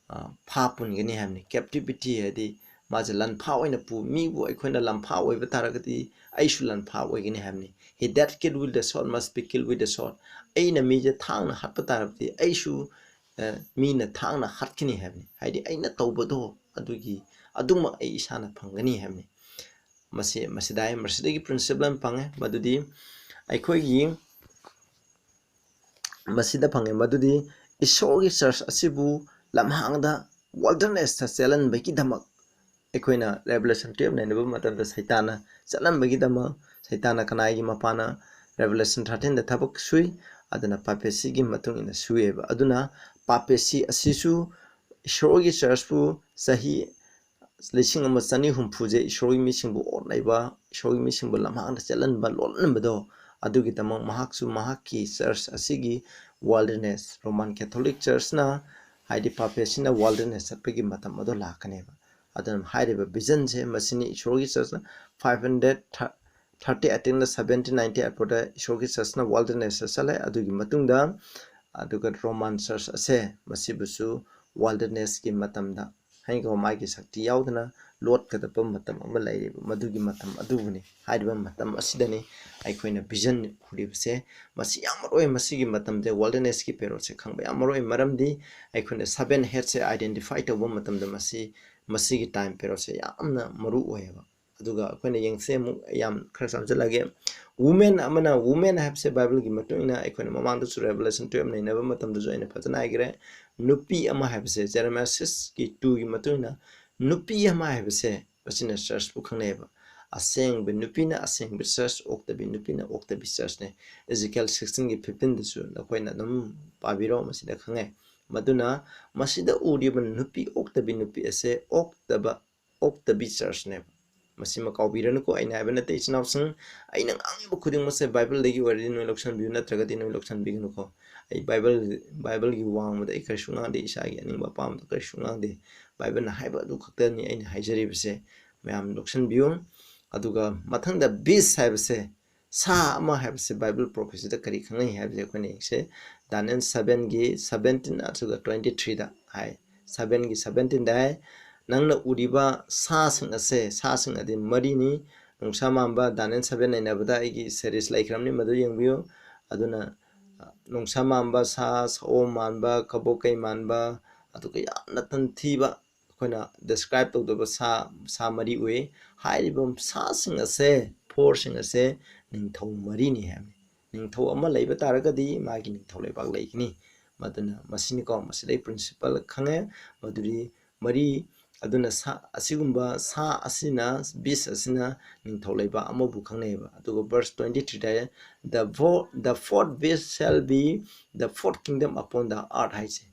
ꯑ, ꯐꯥ ꯄꯨꯟꯒꯅꯤ ꯍꯥꯏꯕꯅꯤ꯫ Captivity ꯍꯥꯏꯗꯤ ꯃꯥꯁꯦ ꯂꯥꯟꯐꯥ ꯑꯣꯏꯅ ꯄꯨ-, ꯃꯤꯕꯨ ꯑꯩꯈꯣꯏꯅ ꯂꯥꯟꯐꯥ ꯑꯣꯏꯕ ꯇꯥꯔꯒꯗꯤ ꯑꯩꯁꯨ ꯂꯥꯟꯐꯥ ꯑꯣꯏꯒꯅꯤ ꯍꯥꯏꯕꯅꯤ꯫ "He that kill with the sword must be killed with the sword", ꯑꯩꯅ ꯃꯤꯁꯦ ꯊꯥꯡꯅ ꯍꯥꯠꯄ ꯇꯥꯔꯕꯗꯤ ꯑꯩꯁꯨ, ꯑ, ꯃꯤꯅ ꯊꯥꯡꯅ ꯍꯥꯠꯀꯅꯤ ꯍꯥꯏꯕꯅꯤ꯫ ꯍꯥꯏꯗꯤ ꯑꯩꯅ ꯇꯧꯕꯗꯣ ꯑꯗꯨꯒꯤ, ꯑꯗꯨꯃꯛ ꯑꯩ ꯏꯁꯥꯅ ꯐꯪꯒꯅꯤ ꯍꯥꯏꯕꯅꯤ꯫ ꯃꯁꯤ, ꯃꯁꯤꯗ ꯍꯥꯏ, ꯃꯁꯤꯗꯒꯤ principle ꯑꯃ ꯐꯪꯉꯦ, ꯃꯗꯨꯗꯤ ꯑꯩꯈꯣꯏꯒꯤ ꯃꯁꯤꯗ ꯐꯪꯉꯦ, ꯃꯗꯨꯗꯤ ꯏꯁꯣꯔꯒꯤ church ꯑꯁꯤꯕꯨ ꯂꯝꯍꯥꯡꯗ, wildernessꯇ ꯆꯦꯜꯍꯟꯕꯒꯤꯗꯃꯛ ꯑꯩꯈꯣꯏꯅ Revelation twelve ꯅꯩꯅꯕ ꯃꯇꯝꯗ ꯁꯩꯇꯥꯟꯅ ꯆꯠꯍꯟꯕꯒꯤꯗꯃꯛ, ꯁꯩꯇꯥꯟꯅ ꯀꯅꯥꯒꯤ ꯃꯄꯥꯟꯅ Revelation thirteenꯗ ꯊꯕꯛ ꯁꯨꯏ? ꯑꯗꯨꯅ papacyꯒꯤ ꯃꯇꯨꯡ ꯏꯟꯅ ꯁꯨꯏꯌꯦꯕ꯫ ꯑꯗꯨꯅ papacy ꯑꯁꯤꯁꯨ ꯏꯁꯣꯔꯒꯤ churchꯄꯨ ꯆꯍꯤ ꯂꯤꯁꯤꯡ ꯑꯃ ꯆꯅꯤ ꯍꯨꯝꯐꯨꯁꯦ ꯏꯁꯣꯔꯒꯤ ꯃꯤꯁꯤꯡꯕꯨ ꯑꯣꯠꯅꯩꯕ, ꯏꯁꯣꯔꯒꯤ ꯃꯤꯁꯤꯡꯕꯨ ꯂꯝꯍꯥꯡꯗ ꯆꯠꯍꯟꯕ, ꯂꯣꯠꯍꯟꯕꯗꯣ, ꯑꯗꯨꯒꯤꯗꯃꯛ ꯃꯍꯥꯛꯁꯨ ꯃꯍꯥꯛꯀꯤ church ꯑꯁꯤꯒꯤ wilderness, Roman Catholic Churchꯅ, ꯍꯥꯏꯗꯤ papacyꯅ wilderness ꯆꯠꯄꯒꯤ ꯃꯇꯝ ꯑꯗꯣ ꯂꯥꯛꯀꯅꯦꯕ꯫ ꯑꯗꯨꯅ ꯍꯥꯏꯔꯤꯕ visionꯁꯦ ꯃꯁꯤꯅꯤ, ꯏꯁꯣꯔꯒꯤ churchꯅ five hundred thirty eightꯇꯒꯤꯅ seventeen ninety eight ꯐꯥꯎꯗ ꯏꯁꯣꯔꯒꯤ churchꯅ wildernessꯇ ꯆꯠꯂꯦ꯫ ꯑꯗꯨꯒꯤ ꯃꯇꯨꯡꯗ, ꯑꯗꯨꯒ Roman church ꯑꯁꯦ ꯃꯁꯤꯕꯨꯁꯨ wildernessꯀꯤ ꯃꯇꯝꯗ ꯍꯌꯦꯡ ꯃꯥꯒꯤ ꯁꯛꯇꯤ ꯌꯥꯎꯗꯅ ꯂꯣꯠꯀꯗꯕ ꯃꯇꯝ ꯑꯃ ꯂꯩꯔꯤꯕ, ꯃꯗꯨꯒꯤ ꯃꯇꯝ ꯑꯗꯨꯕꯨꯅꯤ꯫ ꯍꯥꯏꯔꯤꯕ ꯃꯇꯝ ꯑꯁꯤꯗꯅꯤ ꯑꯩꯈꯣꯏꯅ vision ꯎꯔꯤꯕꯁꯦ꯫ ꯃꯁꯤ ꯌꯥꯝ ꯃꯔꯨ ꯑꯣꯏ꯫ ꯃꯁꯤꯒꯤ ꯃꯇꯝꯁꯦ, wildernessꯀꯤ periodꯁꯦ ꯈꯪꯕ ꯌꯥꯝ ꯃꯔꯨ ꯑꯣꯏ, ꯃꯔꯝꯗꯤ ꯑꯩꯈꯣꯏꯅ seven headsꯁꯦ identify ꯇꯧꯕ ꯃꯇꯝꯗ ꯃꯁꯤ, ꯃꯁꯤꯒꯤ time periodꯁꯦ ꯌꯥꯝꯅ ꯃꯔꯨ ꯑꯣꯏꯌꯦꯕ꯫ ꯑꯗꯨꯒ ꯑꯩꯈꯣꯏꯅ ꯌꯦꯡꯁꯦ, ꯑꯃꯨꯛ ꯌꯥꯝ ꯈꯔ ꯆꯥꯝꯁꯤꯜꯂꯛꯑꯒꯦ꯫ ꯋꯨꯃꯦꯟ ꯑꯃꯅ, ꯋꯨꯃꯦꯟ ꯍꯥꯏꯕꯁꯦ ꯕꯥꯏꯕꯜꯒꯤ ꯃꯇꯨꯡ ꯏꯟꯅ ꯑꯩꯈꯣꯏꯅ ꯃꯃꯥꯡꯗꯁꯨ Revelation twelve ꯅꯩꯅꯕ ꯃꯇꯝꯗꯁꯨ ꯑꯩꯅ ꯐꯖꯅ ꯍꯥꯏꯈ꯭ꯔꯦ, ꯅꯨꯄꯤ ꯑꯃ ꯍꯥꯏꯕꯁꯦ Jeremiah six ꯀꯤ two ꯒꯤ ꯃꯇꯨꯡ ꯏꯟꯅ ꯅꯨꯄꯤ ꯑꯃ ꯍꯥꯏꯕꯁꯦ ꯃꯁꯤꯅ church ꯄꯨ ꯈꯪꯅꯩꯑꯕ꯫ ꯑꯁꯦꯡꯕ ꯅꯨꯄꯤꯅ ꯑꯁꯦꯡꯕ church, ꯑꯣꯛꯇꯕꯤ ꯅꯨꯄꯤꯅ ꯑꯣꯛꯇꯕꯤ church ꯅꯦ꯫ Ezekiel sixteen ꯒꯤ fifteen ꯗꯁꯨ ꯅꯈꯣꯏꯅ ꯑꯗꯨꯝ ꯄꯥꯕꯤꯔꯣ, ꯃꯁꯤꯗ ꯈꯪꯉꯦ꯫ ꯃꯗꯨꯅ ꯃꯁꯤꯗ ꯎꯔꯤꯕ ꯅꯨꯄꯤ ꯑꯣꯛꯇꯕꯤ ꯅꯨꯄꯤ ꯑꯁꯦ ꯑꯣꯛꯇꯕ, ꯑꯣꯛꯇꯕꯤ church ꯅꯦꯕ꯫ ꯃꯁꯤꯃ ꯀꯥꯎꯕꯤꯔꯅꯨꯀꯣ, ꯑꯩꯅ ꯍꯥꯏꯕ ꯅꯠꯇꯦ ꯏꯆꯤꯟ ꯏꯅꯥꯎꯁꯤꯡ, ꯑꯩꯅ ꯉꯥꯡꯉꯤꯕ ꯈꯨꯗꯤꯡꯃꯛꯁꯦ ꯕꯥꯏꯕꯜꯗꯒꯤ ꯑꯣꯏꯔꯗꯤ ꯅꯣꯏ ꯂꯧꯁꯟꯕꯤꯌꯨ, ꯅꯠꯇ꯭ꯔꯒꯗꯤ ꯅꯣꯏ ꯂꯧꯁꯟꯕꯤꯒꯅꯨꯀꯣ꯫ ꯑꯩ ꯕꯥꯏꯕꯜ, ꯕꯥꯏꯕꯜꯒꯤ ꯋꯥꯡꯃꯗ ꯑꯩ ꯀꯔꯤꯁꯨ ꯉꯥꯡꯗꯦ, ꯏꯁꯥꯒꯤ ꯑꯅꯤꯡꯕ ꯑꯄꯥꯝꯕꯗ ꯀꯔꯤꯁꯨ ꯉꯥꯡꯗꯦ꯫ ꯕꯥꯏꯕꯜꯅ ꯍꯥꯏꯕ ꯑꯗꯨ ꯈꯛꯇꯅꯤ ꯑꯩꯅ ꯍꯥꯏꯖꯔꯤꯕꯁꯦ, ꯃꯌꯥꯝ ꯂꯧꯁꯟꯕꯤꯌꯨ꯫ ꯑꯗꯨꯒ ꯃꯊꯪꯗ beast ꯍꯥꯏꯕꯁꯦ, ꯁꯥ ꯑꯃ ꯍꯥꯏꯕꯁꯦ ꯕꯥꯏꯕꯜ prophecy ꯗ ꯀꯔꯤ ꯈꯪꯅꯩ ꯍꯥꯏꯕꯁꯦ ꯑꯩꯈꯣꯏꯅ ꯌꯦꯡꯁꯦ꯫ Daniel seven ꯒꯤ seventeen ꯑꯗꯨꯒ twenty three ꯗ ꯍꯥꯏ꯫ Seven ꯒꯤ seventeen ꯗ ꯍꯥꯏ, ꯅꯪꯅ ꯎꯔꯤꯕ ꯁꯥꯁꯤꯡ ꯑꯁꯦ, ꯁꯥꯁꯤꯡ ꯑꯗꯤ ꯃꯔꯤꯅꯤ꯫ ꯅꯣꯡꯁꯥ ꯃꯥꯟꯕ, Daniel seven ꯅꯩꯅꯕꯗ ꯑꯩꯒꯤ series ꯂꯩꯈ꯭ꯔꯕꯅꯤ, ꯃꯗꯨ ꯌꯦꯡꯕꯤꯌꯨ꯫ ꯑꯗꯨꯅ, ꯑ, ꯅꯣꯡꯁꯥ ꯃꯥꯟꯕ ꯁꯥ, ꯁꯑꯣꯝ ꯃꯥꯟꯕ, ꯀꯕꯣꯀꯩ ꯃꯥꯟꯕ, ꯑꯗꯨꯒ ꯌꯥꯝꯅ ꯇꯟꯊꯤꯕ, ꯑꯩꯈꯣꯏꯅ describe ꯇꯧꯗꯕ ꯁꯥ, ꯁꯥ ꯃꯔꯤ ꯎꯏ꯫ ꯍꯥꯏꯔꯤꯕ ꯁꯥꯁꯤꯡ ꯑꯁꯦ, ꯐꯣꯔꯁꯤꯡ ꯑꯁꯦ ꯅꯤꯡꯊꯧ ꯃꯔꯤꯅꯤ ꯍꯥꯏꯕꯅꯤ꯫ ꯅꯤꯡꯊꯧ ꯑꯃ ꯂꯩꯕ ꯇꯥꯔꯒꯗꯤ ꯃꯥꯒꯤ ꯅꯤꯡꯊꯧ ꯂꯩꯕꯥꯛ ꯂꯩꯒꯅꯤ꯫ ꯃꯗꯨꯅ ꯃꯁꯤꯅꯤꯀꯣ, ꯃꯁꯤꯗꯩ principle ꯈꯪꯉꯦ꯫ ꯃꯗꯨꯗꯤ ꯃꯔꯤ, ꯑꯗꯨꯅ ꯁꯥ, ꯑꯁꯤꯒꯨꯝꯕ ꯁꯥ ꯑꯁꯤꯅ, beast ꯑꯁꯤꯅ ꯅꯤꯡꯊꯧ ꯂꯩꯕꯥꯛ ꯑꯃꯕꯨ ꯈꯪꯅꯩꯌꯦꯕ꯫ ꯑꯗꯨꯒ verse twenty three the, "The fo-, the fourth beast shall be the fourth kingdom upon the earth" ꯍꯥꯏꯁꯦ꯫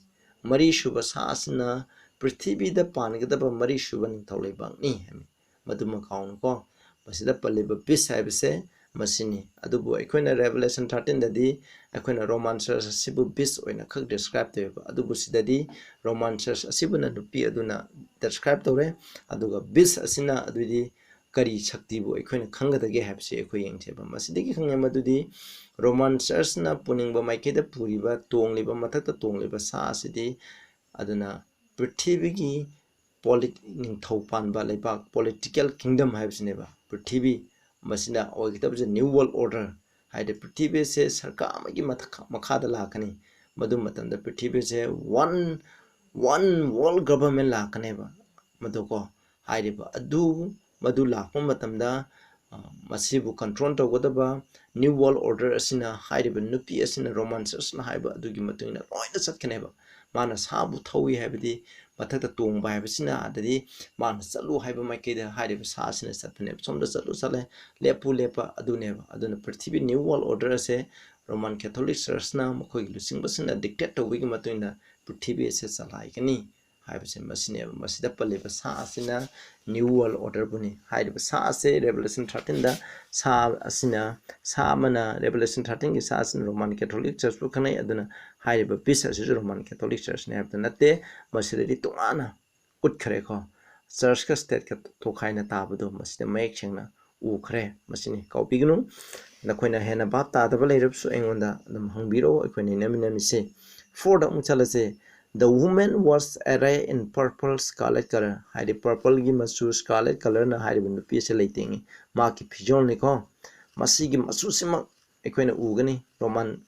ꯃꯔꯤꯁꯨꯕ ꯁꯥ ꯑꯁꯤꯅ ꯄ꯭ꯔꯤꯊꯤꯕꯤꯗ ꯄꯥꯟꯒꯗꯕ ꯃꯔꯤꯁꯨꯕ ꯅꯤꯡꯊꯧ ꯂꯩꯕꯥꯛꯅꯤ ꯍꯥꯏꯕꯅꯤ꯫ ꯃꯗꯨꯃ ꯀꯥꯎꯅꯨꯀꯣ꯫ ꯃꯁꯤꯗ ꯄꯜꯂꯤꯕ beast ꯍꯥꯏꯕꯁꯦ ꯃꯁꯤꯅꯤ꯫ ꯑꯗꯨꯕꯨ ꯑꯩꯈꯣꯏꯅ Revelation thirteen ꯗꯗꯤ ꯑꯩꯈꯣꯏꯅ Roman church ꯑꯁꯤꯕꯨ beast ꯑꯣꯏꯅ ꯈꯛ describe ꯇꯧꯋꯦꯕ꯫ ꯑꯗꯨꯕꯨ ꯁꯤꯗꯗꯤ Roman church ꯑꯁꯤꯕꯨꯅ ꯅꯨꯄꯤ ꯑꯗꯨꯅ describe ꯇꯧꯔꯦ꯫ ꯑꯗꯨꯒ beast ꯑꯁꯤꯅ ꯑꯗꯨꯗꯤ ꯀꯔꯤ ꯁꯛꯇꯤꯕꯨ ꯑꯩꯈꯣꯏꯅ ꯈꯪꯒꯗꯒꯦ ꯍꯥꯏꯕꯁꯤ ꯑꯩꯈꯣꯏ ꯌꯦꯡꯁꯦꯕ꯫ ꯃꯁꯤꯗꯒꯤ ꯈꯪꯉꯦ ꯃꯗꯨꯗꯤ Roman church ꯅ ꯄꯨꯅꯤꯡꯕ ꯃꯥꯏꯀꯩꯗ ꯄꯨꯔꯤꯕ, ꯇꯣꯡꯂꯤꯕ, ꯃꯊꯛꯇ ꯇꯣꯡꯂꯤꯕ ꯁꯥ ꯑꯁꯤꯗꯤ, ꯑꯗꯨꯅ ꯄ꯭ꯔꯤꯊꯤꯕꯤꯒꯤ polit-, ꯅꯤꯡꯊꯧ ꯄꯥꯟꯕ ꯂꯩꯕꯥꯛ, political kingdom ꯍꯥꯏꯕꯁꯤꯅꯦꯕ꯫ ꯄ꯭ꯔꯤꯊꯤꯕꯤ ꯃꯁꯤꯅ ꯑꯣꯏꯒꯗꯕꯁꯦ New World Order ꯍꯥꯏꯗꯤ ꯄ꯭ꯔꯤꯊꯤꯕꯤꯁꯦ ꯁꯔꯀꯥꯔ ꯑꯃꯒꯤ ꯃꯊꯛ, ꯃꯈꯥꯗ ꯂꯥꯛꯀꯅꯤ꯫ ꯃꯗꯨ ꯃꯇꯝꯗ ꯄ꯭ꯔꯤꯊꯤꯕꯤꯁꯦ one, one world government ꯂꯥꯛꯀꯅꯦꯕ꯫ ꯃꯗꯨꯀꯣ, ꯍꯥꯏꯔꯤꯕ ꯑꯗꯨ ꯃꯗꯨ ꯂꯥꯛꯄ ꯃꯇꯝꯗ, ꯑ, ꯃꯁꯤꯕꯨ control ꯇꯧꯒꯗꯕ New World Order ꯑꯁꯤꯅ, ꯍꯥꯏꯔꯤꯕ ꯅꯨꯄꯤ ꯑꯁꯤꯅ, Roman Churchꯅ ꯍꯥꯏꯕ ꯑꯗꯨꯒꯤ ꯃꯇꯨꯡ ꯏꯟꯅ ꯂꯣꯏꯅ ꯆꯠꯀꯅꯦꯕ꯫ ꯃꯥꯅ ꯁꯥꯕꯨ ꯊꯧꯏ ꯍꯥꯏꯕꯗꯤ ꯃꯊꯛꯇ ꯇꯣꯡꯕ ꯍꯥꯏꯕꯁꯤꯅ, ꯑꯗꯗꯤ ꯃꯥꯅ ꯆꯠꯂꯨ ꯍꯥꯏꯕ ꯃꯥꯏꯀꯩꯗ ꯍꯥꯏꯔꯤꯕ ꯁꯥ ꯑꯁꯤꯅ ꯆꯠꯄꯅꯦꯕ꯫ ꯁꯣꯝꯗ ꯆꯠꯂꯨ ꯆꯠꯂꯦ, ꯂꯦꯞꯄꯨ ꯂꯦꯞꯄ ꯑꯗꯨꯅꯦꯕ꯫ ꯑꯗꯨꯅ ꯄ꯭ꯔꯤꯊꯤꯕꯤ New World Order ꯑꯁꯦ Roman Catholic Churchꯅ ꯃꯈꯣꯏꯒꯤ ꯂꯨꯆꯤꯡꯕꯁꯤꯡꯅ dictate ꯇꯧꯕꯒꯤ ꯃꯇꯨꯡ ꯏꯟꯅ ꯄ꯭ꯔꯤꯊꯤꯕꯤ ꯑꯁꯦ ꯆꯂꯥꯏꯒꯅꯤ ꯍꯥꯏꯕꯁꯦ ꯃꯁꯤꯅꯦꯕ꯫ ꯃꯁꯤꯗ ꯄꯜꯂꯤꯕ ꯁꯥ ꯑꯁꯤꯅ New World Orderꯕꯨꯅꯤ꯫ ꯍꯥꯏꯔꯤꯕ ꯁꯥ ꯑꯁꯦ Revelation thirteenꯗ ꯁꯥ ꯑꯁꯤꯅ, ꯁꯥ ꯑꯃꯅ, Revelation thirteenꯒꯤ ꯁꯥ ꯑꯁꯤꯅ Roman Catholic Churchꯄꯨ ꯈꯪꯅꯩ꯫ ꯑꯗꯨꯅ ꯍꯥꯏꯔꯤꯕ beast ꯑꯁꯤꯁꯨ Roman Catholic Churchꯅꯤ ꯍꯥꯏꯕꯗ ꯅꯠꯇꯦ꯫ ꯃꯁꯤꯗꯗꯤ ꯇꯣꯉꯥꯟꯅ ꯎꯠꯈ꯭ꯔꯦꯀꯣ꯫ Churchꯀ stateꯀ ꯇꯣꯈꯥꯏꯅ ꯇꯥꯕꯗꯣ ꯃꯁꯤꯗ ꯃꯌꯦꯛ ꯁꯦꯡꯅ ꯎꯈ꯭ꯔꯦ꯫ ꯃꯁꯤꯅꯤ, ꯀꯥꯎꯕꯤꯒꯅꯨ꯫ ꯅꯈꯣꯏꯅ ꯍꯦꯟꯅ ꯚꯥꯞ ꯇꯥꯗꯕ ꯂꯩꯔꯕꯁꯨ ꯑꯩꯉꯣꯟꯗ ꯑꯗꯨꯝ ꯍꯪꯕꯤꯔꯛꯑꯣ, ꯑꯩꯈꯣꯏꯅ ꯏꯅꯃꯤꯟꯅꯃꯤꯁꯦ꯫ Fourꯗ ꯑꯃꯨꯛ ꯆꯠꯂꯁꯦ꯫ The woman was arrayed in purple scarlet color꯫ ꯍꯥꯏꯗꯤ purpleꯒꯤ ꯃꯆꯨ, scarlet colorꯅ ꯍꯥꯏꯔꯤꯕ ꯅꯨꯄꯤ ꯑꯁꯤ ꯂꯩꯇꯦꯡꯉꯤ꯫ ꯃꯍꯥꯛꯀꯤ ꯐꯤꯖꯣꯜꯅꯤꯀꯣ꯫ ꯃꯁꯤꯒꯤ ꯃꯆꯨꯁꯤꯃꯛ ꯑꯩꯈꯣꯏꯅ ꯎꯒꯅꯤ, Roman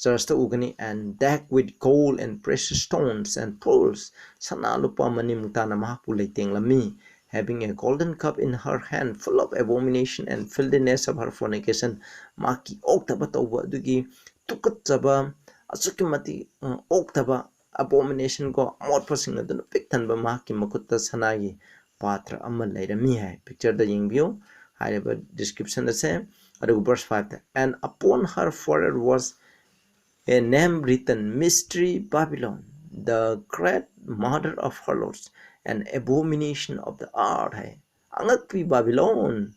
Churchꯇ ꯎꯒꯅꯤ꯫ And decked with gold and precious stones and pearls꯫ ꯁꯅꯥ ꯂꯨꯄꯥ ꯃꯅꯤꯡ ꯃꯨꯛꯇꯥꯅ ꯃꯍꯥꯛꯄꯨ ꯂꯩꯇꯦꯡꯂꯝꯃꯤ꯫ Having a golden cup in her hand, full of abomination and filthiness of her fornication꯫ ꯃꯍꯥꯛꯀꯤ ꯑꯣꯛꯇꯕ ꯇꯧꯕ ꯑꯗꯨꯒꯤ ꯇꯨꯀꯠꯆꯕ, ꯑꯁꯨꯛꯀꯤ ꯃꯇꯤꯛ, ꯑ, ꯑꯣꯛꯇꯕ, abomination ꯀꯣ, ꯑꯃꯣꯠꯄꯁꯤꯡ ꯑꯗꯨꯅ ꯄꯤꯛ ꯊꯟꯕ ꯃꯍꯥꯛꯀꯤ ꯃꯈꯨꯠꯇ ꯁꯅꯥꯒꯤ ꯄꯥꯇ꯭ꯔ ꯑꯃ ꯂꯩꯔꯝꯃꯤ ꯍꯥꯏ꯫ Pictureꯗ ꯌꯦꯡꯕꯤꯌꯨ ꯍꯥꯏꯔꯤꯕ description ꯑꯁꯦ꯫ ꯑꯗꯨꯒ verse fiveꯇ, "And upon her forehead was a name written, Mystery Babylon, the great mother of harlots, and abomination of the earth" ꯍꯥꯏ꯫ ꯑꯉꯛꯄꯤ ꯕꯥꯕꯤꯂꯣꯟ,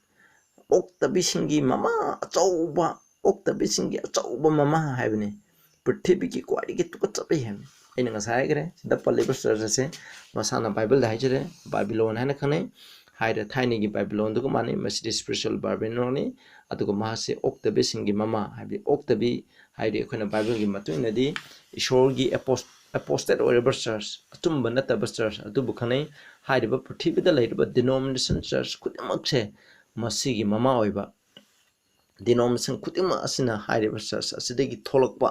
ꯑꯣꯛꯇꯕꯤꯁꯤꯡꯒꯤ ꯃꯃꯥ ꯑꯆꯧꯕ, ꯑꯣꯛꯇꯕꯤꯁꯤꯡꯒꯤ ꯑꯆꯧꯕ ꯃꯃꯥ ꯍꯥꯏꯕꯅꯤ꯫ ꯄ꯭ꯔꯤꯊꯤꯕꯤꯒꯤ ꯈ꯭ꯋꯥꯏꯗꯒꯤ ꯇꯨꯀꯠꯆꯕꯤ ꯍꯥꯏꯕꯅꯤ꯫ ꯑꯩꯅ ꯉꯁꯥꯏ ꯍꯥꯏꯈ꯭ꯔꯦ, ꯁꯤꯗ ꯄꯜꯂꯤꯕ church ꯑꯁꯦ ꯃꯁꯥꯅ ꯕꯥꯏꯕꯜꯗ ꯍꯥꯏꯖꯔꯦ, ꯕꯥꯕꯤꯂꯣꯟ ꯍꯥꯏꯅ ꯈꯪꯅꯩ꯫ ꯍꯥꯏꯔꯦ, ꯊꯥꯏꯅꯒꯤ ꯕꯥꯕꯤꯂꯣꯟꯗꯨꯒ ꯃꯥꯟꯅꯩ꯫ ꯃꯁꯤꯗꯤ spiritual ꯕꯥꯕꯤꯂꯣꯟꯅꯤ꯫ ꯑꯗꯨꯒ ꯃꯍꯥꯛꯁꯦ ꯑꯣꯛꯇꯕꯤꯁꯤꯡꯒꯤ ꯃꯃꯥ, ꯍꯥꯏꯕꯗꯤ ꯑꯣꯛꯇꯕꯤ ꯍꯥꯏꯗꯤ ꯑꯩꯈꯣꯏꯅ ꯕꯥꯏꯕꯜꯒꯤ ꯃꯇꯨꯡ ꯏꯟꯅꯗꯤ ꯏꯁꯣꯔꯒꯤ ꯑꯦꯄꯣꯁ-, apostate ꯑꯣꯏꯔꯕ church, ꯑꯆꯨꯝꯕ ꯅꯠꯇꯕ church ꯑꯗꯨꯕꯨ ꯈꯪꯅꯩ꯫ ꯍꯥꯏꯔꯤꯕ ꯄ꯭ꯔꯤꯊꯤꯕꯤꯗ ꯂꯩꯔꯤꯕ denomination church ꯈꯨꯗꯤꯡꯃꯛꯁꯦ ꯃꯁꯤꯒꯤ ꯃꯃꯥ ꯑꯣꯏꯕ denomination ꯈꯨꯗꯤꯡꯃꯛ ꯑꯁꯤꯅ ꯍꯥꯏꯔꯤꯕ church ꯑꯁꯤꯗꯒꯤ ꯊꯣꯛꯂꯛꯄ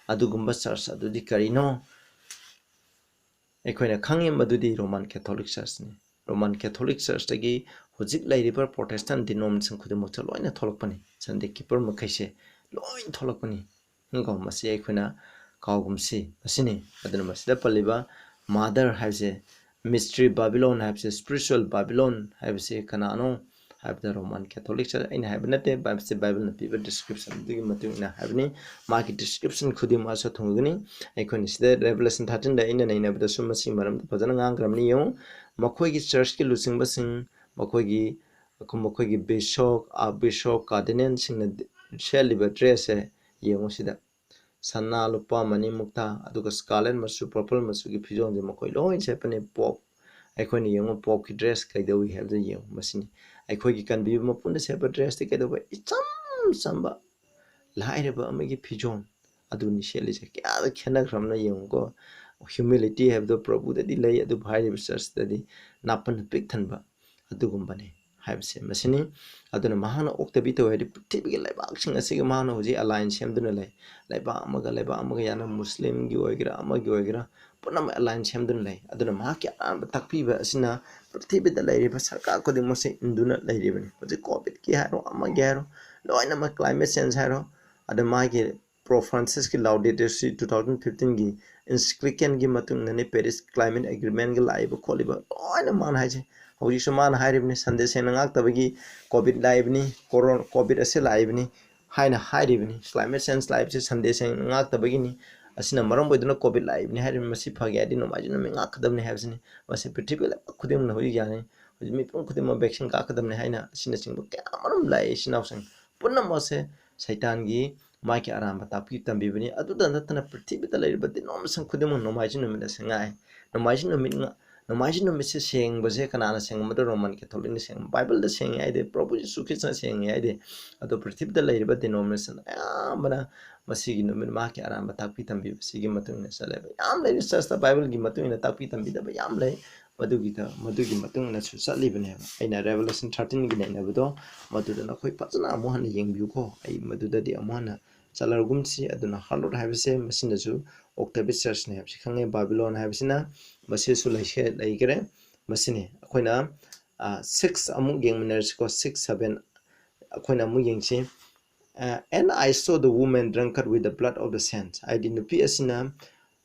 ꯑꯗꯨꯒꯨꯝꯕ church ꯑꯗꯨꯗꯤ ꯀꯔꯤꯅꯣ? ꯑꯩꯈꯣꯏꯅ ꯈꯪꯉꯤ ꯃꯗꯨꯗꯤ Roman Catholic Churchꯅꯤ꯫ Roman Catholic Churchꯇꯒꯤ ꯍꯧꯖꯤꯛ ꯂꯩꯔꯤꯕ Protestant denomination ꯈꯨꯗꯤꯡꯃꯛꯁꯦ ꯂꯣꯏꯅ ꯊꯣꯛꯂꯛꯄꯅꯤ꯫ Sunday keeper ꯃꯈꯩꯁꯦ ꯂꯣꯏ ꯊꯣꯛꯂꯛꯄꯅꯤ꯫ ꯀꯣ, ꯃꯁꯤ ꯑꯩꯈꯣꯏꯅ ꯀꯥꯎꯒꯨꯝꯁꯤ꯫ ꯑꯁꯤꯅꯤ꯫ ꯑꯗꯨꯅ ꯃꯁꯤꯗ ꯄꯜꯂꯤꯕ mother ꯍꯥꯏꯕꯁꯦ, mystery Babylon ꯍꯥꯏꯕꯁꯦ, spiritual Babylon ꯍꯥꯏꯕꯁꯦ ꯀꯅꯥꯅꯣ ꯍꯥꯏꯕꯗ Roman Catholic Church, ꯑꯩꯅ ꯍꯥꯏꯕ ꯅꯠꯇꯦ, ꯃꯁꯤ Bibleꯅ ꯄꯤꯕ description ꯑꯗꯨꯒꯤ ꯃꯇꯨꯡ ꯏꯟꯅ ꯍꯥꯏꯕꯅꯤ꯫ ꯃꯥꯒꯤ description ꯈꯨꯗꯤꯡꯃꯛꯁꯨ ꯊꯨꯡꯒꯅꯤ꯫ ꯑꯩꯈꯣꯏꯅ ꯁꯤꯗ Revelation thirteenꯗ ꯑꯩꯅ ꯅꯩꯅꯕꯗꯁꯨ ꯃꯁꯤꯒꯤ ꯃꯔꯝꯗ ꯐꯖꯅ ꯉꯥꯡꯈ꯭ꯔꯕꯅꯤ꯫ ꯌꯦꯡꯉꯨ, ꯃꯈꯣꯏꯒꯤ churchꯀꯤ ꯂꯨꯆꯤꯡꯕꯁꯤꯡ, ꯃꯈꯣꯏꯒꯤ, ꯃꯈꯣꯏꯒꯤ bishop, archbishop, cardinalꯁꯤꯡꯅ ꯁꯦꯠꯂꯤꯕ dressꯁꯦ ꯌꯦꯡꯉꯨ ꯁꯤꯗ꯫ ꯁꯅꯥ, ꯂꯨꯄꯥ, ꯃꯅꯤ, ꯃꯨꯛꯇꯥ, ꯑꯗꯨꯒ scarlet ꯃꯆꯨ, purple ꯃꯆꯨꯒꯤ ꯐꯤꯖꯣꯜꯁꯦ ꯃꯈꯣꯏ ꯂꯣꯏ ꯁꯦꯠꯄꯅꯦ꯫ Pope, ꯑꯩꯈꯣꯏꯅ ꯌꯦꯡꯉꯨ, Popeꯀꯤ dress ꯀꯩꯗꯧꯏ ꯍꯥꯏꯕꯗꯨ ꯌꯦꯡꯉꯨ꯫ ꯃꯁꯤꯅꯤ ꯑꯩꯈꯣꯏꯒꯤ ꯀꯟꯕꯤꯕ ꯃꯄꯨꯅ ꯁꯦꯠꯄ dressꯇꯤ ꯀꯩꯗꯧꯕ? ꯏꯆꯝ ꯆꯝꯕ ꯂꯥꯏꯔꯕ ꯑꯃꯒꯤ ꯐꯤꯖꯣꯜ ꯑꯗꯨꯅꯤ ꯁꯦꯠꯂꯤꯁꯦ꯫ ꯀꯌꯥꯗ ꯈꯦꯠꯅꯈ꯭ꯔꯕꯅꯣ ꯌꯦꯡꯉꯨꯀꯣ꯫ Humility ꯍꯥꯏꯕꯗꯣ ꯄ꯭ꯔꯚꯨꯗꯗꯤ ꯂꯩ, ꯑꯗꯨꯕꯨ ꯍꯥꯏꯔꯤꯕ churchꯇꯗꯤ ꯅꯥꯄꯟꯅ ꯄꯤꯛ ꯊꯟꯕ ꯑꯗꯨꯒꯨꯝꯕꯅꯤ ꯍꯥꯏꯕꯁꯦ ꯃꯁꯤꯅꯤ꯫ ꯑꯗꯨꯅ ꯃꯍꯥꯛꯅ ꯑꯣꯛꯇꯕꯤ ꯇꯧꯏ ꯍꯥꯏꯗꯤ ꯄ꯭ꯔꯤꯊꯤꯕꯤꯒꯤ ꯂꯩꯕꯥꯛꯁꯤꯡ ꯑꯁꯤꯒ ꯃꯍꯥꯛꯅ ꯍꯧꯖꯤꯛ alliance ꯁꯦꯝꯗꯨꯅ ꯂꯩ꯫ ꯂꯩꯕꯥꯛ ꯑꯃꯒ ꯂꯩꯕꯥꯛ ꯑꯃꯒ ꯌꯥꯅ, ꯃꯨꯁꯂꯤꯝꯒꯤ ꯑꯣꯏꯒꯦꯔꯥ ꯑꯃꯒꯤ ꯑꯣꯏꯒꯦꯔꯥ, ꯄꯨꯝꯅꯃꯛ alliance ꯁꯦꯝꯗꯨꯅ ꯂꯩ꯫ ꯑꯗꯨꯅ ꯃꯍꯥꯛꯀꯤ ꯑꯔꯥꯟꯕ ꯇꯥꯛꯄꯤꯕ ꯑꯁꯤꯅ ꯄ꯭ꯔꯤꯊꯤꯕꯤꯗ ꯂꯩꯔꯤꯕ ꯁꯔꯀꯥꯔ ꯈꯨꯗꯤꯡꯃꯛꯁꯦ ꯏꯟꯗꯨꯅ ꯂꯩꯔꯤꯕꯅꯤ꯫ ꯍꯧꯖꯤꯛ COVIDꯀꯤ ꯍꯥꯏꯔꯣ, ꯑꯃꯒꯤ ꯍꯥꯏꯔꯣ, ꯂꯣꯏꯅꯃꯛ climate change ꯍꯥꯏꯔꯣ, ꯑꯗ ꯃꯥꯒꯤ Pope Francisꯀꯤ Laudato Si two thousand fifteenꯒꯤ encyclicalꯒꯤ ꯃꯇꯨꯡ ꯏꯟꯅꯅꯤ Paris Climate Agreementꯒ ꯂꯥꯛꯏꯕ ꯈꯣꯠꯂꯤꯕ ꯂꯣꯏꯅ ꯃꯥꯅ ꯍꯥꯏꯁꯦ꯫ ꯍꯧꯖꯤꯛꯁꯨ ꯃꯥꯅ ꯍꯥꯏꯔꯤꯕꯅꯤ, ꯁꯟꯗꯦ ꯁꯦꯡꯅ ꯉꯥꯛꯇꯕꯒꯤ COVID ꯂꯥꯛꯏꯕꯅꯤ, ꯀꯣꯔꯣ-, COVID ꯑꯁꯤ ꯂꯥꯛꯏꯕꯅꯤ ꯍꯥꯏꯅ ꯍꯥꯏꯔꯤꯕꯅꯤ꯫ Climate change ꯂꯥꯛꯏꯕꯁꯤ ꯁꯟꯗꯦ ꯁꯦꯡꯅ ꯉꯥꯛꯇꯕꯒꯤꯅꯤ꯫ ꯑꯁꯤꯅ ꯃꯔꯝ ꯑꯣꯏꯗꯨꯅ COVID ꯂꯥꯛꯏꯕꯅꯤ ꯍꯥꯏꯔꯤꯕꯅꯤ꯫ ꯃꯁꯤ ꯐꯒꯦ ꯍꯥꯏꯔꯗꯤ ꯅꯣꯡꯃꯥꯏꯖꯤꯡ ꯅꯨꯃꯤꯠ ꯉꯥꯛꯀꯗꯕꯅꯤ ꯍꯥꯏꯕꯁꯤꯅꯤ꯫ ꯃꯁꯤ ꯄ꯭ꯔꯤꯊꯤꯕꯤ ꯂꯩꯕꯥꯛ ꯈꯨꯗꯤꯡꯃꯛꯅ ꯍꯧꯖꯤꯛ ꯌꯥꯅꯤ꯫ ꯍꯧꯖꯤꯛ ꯃꯤꯄꯨꯝ ꯈꯨꯗꯤꯡꯃꯛ vaccine ꯀꯥꯞꯀꯗꯕꯅꯤ ꯍꯥꯏꯅ ꯑꯁꯤꯅꯆꯤꯡꯕ ꯀꯌꯥ ꯑꯃꯔꯣꯝ ꯂꯥꯛꯑꯦ꯫ ꯏꯆꯤꯟ ꯏꯅꯥꯎꯁꯤꯡ ꯄꯨꯝꯅꯃꯛꯁꯦ ꯁꯩꯇꯥꯟꯒꯤ ꯃꯥꯒꯤ ꯑꯔꯥꯟꯕ ꯇꯥꯛꯄꯤ ꯇꯝꯕꯤꯕꯅꯤ꯫ ꯑꯗꯨꯗ ꯅꯠꯇꯅ ꯄ꯭ꯔꯤꯊꯤꯕꯤꯗ ꯂꯩꯔꯤꯕ denomination ꯈꯨꯗꯤꯡꯃꯛ ꯅꯣꯡꯃꯥꯏꯖꯤꯡ ꯅꯨꯃꯤꯠ ꯑꯁꯤ ꯉꯥꯏ꯫ ꯅꯣꯡꯃꯥꯏꯖꯤꯡ ꯅꯨꯃꯤꯠ ꯉ-, ꯅꯣꯡꯃꯥꯏꯖꯤꯡ ꯅꯨꯃꯤꯠꯁꯦ ꯁꯦꯡꯕꯁꯦ ꯀꯅꯥꯅ ꯁꯦꯡꯕꯗ? Roman Catholicꯅ ꯁꯦꯡꯕ꯫ Bibleꯗ ꯁꯦꯡꯉꯦ ꯍꯥꯏꯗꯦ, ꯄ꯭ꯔꯚꯨ ꯌꯤꯁꯨ ꯈ꯭ꯔꯤꯁꯇꯅ ꯁꯦꯡꯉꯦ ꯍꯥꯏꯗꯦ꯫ ꯑꯗꯣ ꯄ꯭ꯔꯤꯊꯤꯕꯤꯗ ꯂꯩꯔꯤꯕ denomination ꯑꯌꯥꯝꯕꯅ ꯃꯁꯤꯒꯤ ꯅꯨꯃꯤꯠ ꯃꯍꯥꯛꯀꯤ ꯑꯔꯥꯟꯕ ꯇꯥꯛꯄꯤ ꯇꯝꯕꯤꯕꯁꯤꯒꯤ ꯃꯇꯨꯡ ꯏꯟꯅ ꯆꯠꯂꯦꯕ꯫ ꯌꯥꯝ ꯂꯩꯔꯤ, churchꯇ Bibleꯒꯤ ꯃꯇꯨꯡ ꯏꯟꯅ ꯇꯥꯛꯄꯤ ꯇꯝꯕꯤꯗꯕ ꯌꯥꯝ ꯂꯩ꯫ ꯃꯗꯨꯒꯤꯗ, ꯃꯗꯨꯒꯤ ꯃꯇꯨꯡ ꯏꯟꯅꯁꯨ ꯆꯠꯂꯤꯕꯅꯦꯕ꯫ ꯑꯩꯅ Revelation thirteenꯒꯤ ꯅꯩꯅꯕꯗꯣ ꯃꯗꯨꯗ ꯅꯈꯣꯏ ꯐꯖꯅ ꯑꯃꯨꯛ ꯍꯟꯅ ꯌꯦꯡꯕꯤꯌꯨꯀꯣ꯫ ꯑꯩ ꯃꯗꯨꯗꯗꯤ ꯑꯃꯨꯛ ꯍꯟꯅ ꯆꯠꯂꯔꯒꯨꯝꯁꯤ꯫ ꯑꯗꯨꯅ harlot ꯍꯥꯏꯕꯁꯦ ꯃꯁꯤꯅꯁꯨ ꯑꯣꯛꯇꯕꯤ churchꯅꯤ ꯍꯥꯏꯕꯁꯤ ꯈꯪꯉꯦ꯫ Babylon ꯍꯥꯏꯕꯁꯤꯅ ꯃꯁꯤꯁꯨ ꯂꯩꯁꯦ-, ꯂꯩꯈ꯭ꯔꯦ꯫ ꯃꯁꯤꯅꯤ ꯑꯩꯈꯣꯏꯅ ꯁꯤꯛꯁ ꯑꯃꯨꯛ ꯌꯦꯡꯃꯤꯟꯅꯔꯁꯤꯀꯣ, ꯁꯤꯛꯁ ꯁꯚꯦꯟ ꯑꯩꯈꯣꯏꯅ ꯑꯃꯨꯛ ꯌꯦꯡꯁꯤ꯫ "And I saw the woman drunkard with the blood of the saints." ꯍꯥꯏꯗꯤ ꯅꯨꯄꯤ ꯑꯁꯤꯅ,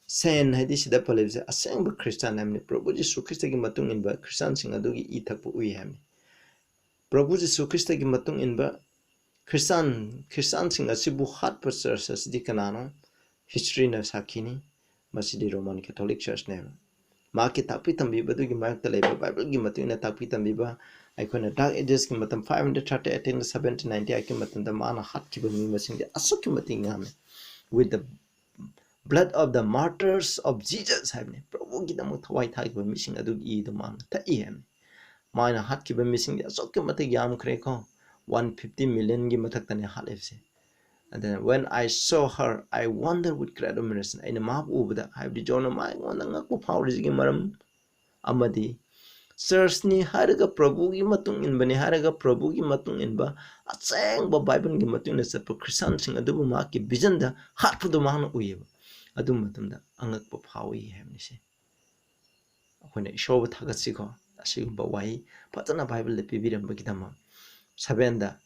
ꯁꯦꯟ ꯍꯥꯏꯗꯤ ꯁꯤꯗ ꯄꯜꯂꯤꯕꯁꯦ ꯑꯁꯦꯡꯕ ꯈ꯭ꯔꯤꯁꯇꯥꯟ ꯍꯥꯏꯕꯅꯤ, ꯄ꯭ꯔꯚꯨ ꯖꯤꯁꯨ ꯈ꯭ꯔꯤꯁꯇꯒꯤ ꯃꯇꯨꯡ ꯏꯟꯕ ꯈ꯭ꯔꯤꯁꯇꯥꯟꯁꯤꯡ ꯑꯗꯨꯒꯤ ꯏ ꯊꯛꯄ ꯎꯏ ꯍꯥꯏꯕꯅꯤ꯫ ꯄ꯭ꯔꯚꯨ ꯖꯤꯁꯨ ꯈ꯭ꯔꯤꯁꯇꯒꯤ ꯃꯇꯨꯡ ꯏꯟꯕ ꯈ꯭ꯔꯤꯁꯇꯥꯟ ꯈ꯭ꯔꯤꯁꯇꯥꯟꯁꯤꯡ ꯑꯁꯤꯕꯨ ꯍꯥꯠꯄ ꯆꯔꯆ ꯑꯁꯤꯗꯤ ꯀꯅꯥꯅꯣ? ꯍꯤꯁꯇ꯭ꯔꯤꯅ ꯁꯥꯈꯤꯅꯤ, ꯃꯁꯤꯗꯤ ꯔꯣꯃꯟ ꯀꯦꯊꯣꯂꯤꯛ ꯆꯔꯆꯅꯦꯕ꯫ ꯃꯍꯥꯛꯀꯤ ꯇꯥꯛꯄꯤ ꯇꯝꯕꯤꯕꯗꯨꯒꯤ ꯃꯔꯛꯇ ꯂꯩꯕ ꯕꯥꯏꯕꯜꯒꯤ ꯃꯇꯨꯡ ꯏꯟꯅ ꯇꯥꯛꯄꯤ ꯇꯝꯕꯤꯕ, ꯑꯩꯈꯣꯏꯅ ꯗꯥꯔꯛ ꯑꯦꯖꯦꯁꯀꯤ ꯃꯇꯝ five hundred thirty eight ꯇꯒꯤ seventeen ninety eight ꯀꯤ ꯃꯇꯝꯗ ꯃꯥꯅ ꯍꯥꯠꯈꯤꯕ ꯃꯤ ꯃꯁꯤꯡꯗꯤ ꯑꯁꯨꯛꯀꯤ ꯃꯇꯤꯛ ꯌꯥꯝꯃꯤ꯫ With the blood of the martyrs of Jesus ꯍꯥꯏꯕꯅꯤ꯫ ꯄ꯭ꯔꯚꯨꯒꯤꯗꯃꯛ ꯊꯋꯥꯏ ꯊꯥꯈꯤꯕ ꯃꯤꯁꯤꯡ ꯑꯗꯨꯒꯤ ꯏꯗꯨ ꯃꯥꯅ ꯊꯛꯏ ꯍꯥꯏꯕꯅꯤ꯫ ꯃꯥꯅ ꯍꯥꯠꯈꯤꯕ ꯃꯤꯁꯤꯡꯗꯤ ꯑꯁꯨꯛꯀꯤ ꯃꯇꯤꯛ ꯌꯥꯝꯈ꯭ꯔꯦꯀꯣ, one fifty millionꯒꯤ ꯃꯊꯛꯇꯅꯦ ꯍꯥꯠꯂꯤꯕꯁꯦ꯫ ꯑꯗꯨꯅ, "When I saw her, I wondered with great admiration." ꯑꯩꯅ ꯃꯍꯥꯛꯄꯨ ꯎꯕꯗ, ꯍꯥꯏꯕꯗꯤ ꯖꯣꯟꯅ ꯃꯥ ꯑꯩꯉꯣꯟꯗ ꯉꯛꯄ ꯐꯥꯎꯔꯤꯁꯤꯒꯤ ꯃꯔꯝ ꯑꯃꯗꯤ ꯆꯔꯆꯅꯤ ꯍꯥꯏꯔꯒ, ꯄ꯭ꯔꯚꯨꯒꯤ ꯃꯇꯨꯡ ꯏꯟꯕꯅꯤ ꯍꯥꯏꯔꯒ, ꯄ꯭ꯔꯚꯨꯒꯤ ꯃꯇꯨꯡ ꯏꯟꯕ ꯑꯁꯦꯡꯕ ꯕꯥꯏꯕꯜꯒꯤ ꯃꯇꯨꯡ ꯏꯟꯅ ꯆꯠꯄ ꯈ꯭ꯔꯤꯁꯇꯥꯟꯁꯤꯡ ꯑꯗꯨꯕꯨ ꯃꯍꯥꯛꯀꯤ ꯚꯤꯖꯟꯗ ꯍꯥꯠꯄꯗꯨ ꯃꯍꯥꯛꯅ ꯎꯏꯌꯦꯕ꯫ ꯑꯗꯨ ꯃꯇꯝꯗ ꯑꯉꯛꯄ ꯐꯥꯎꯏ ꯍꯥꯏꯕꯅꯤꯁꯦ꯫ ꯑꯩꯈꯣꯏꯅ ꯏꯁꯣꯔꯕꯨ ꯊꯥꯒꯠꯁꯤꯀꯣ, ꯑꯁꯤꯒꯨꯝꯕ ꯋꯥꯍꯩ ꯐꯖꯅ ꯕꯥꯏꯕꯜꯗ ꯄꯤꯕꯤꯔꯝꯕꯒꯤꯗꯃꯛ꯫ ꯁꯚꯦꯟꯗ,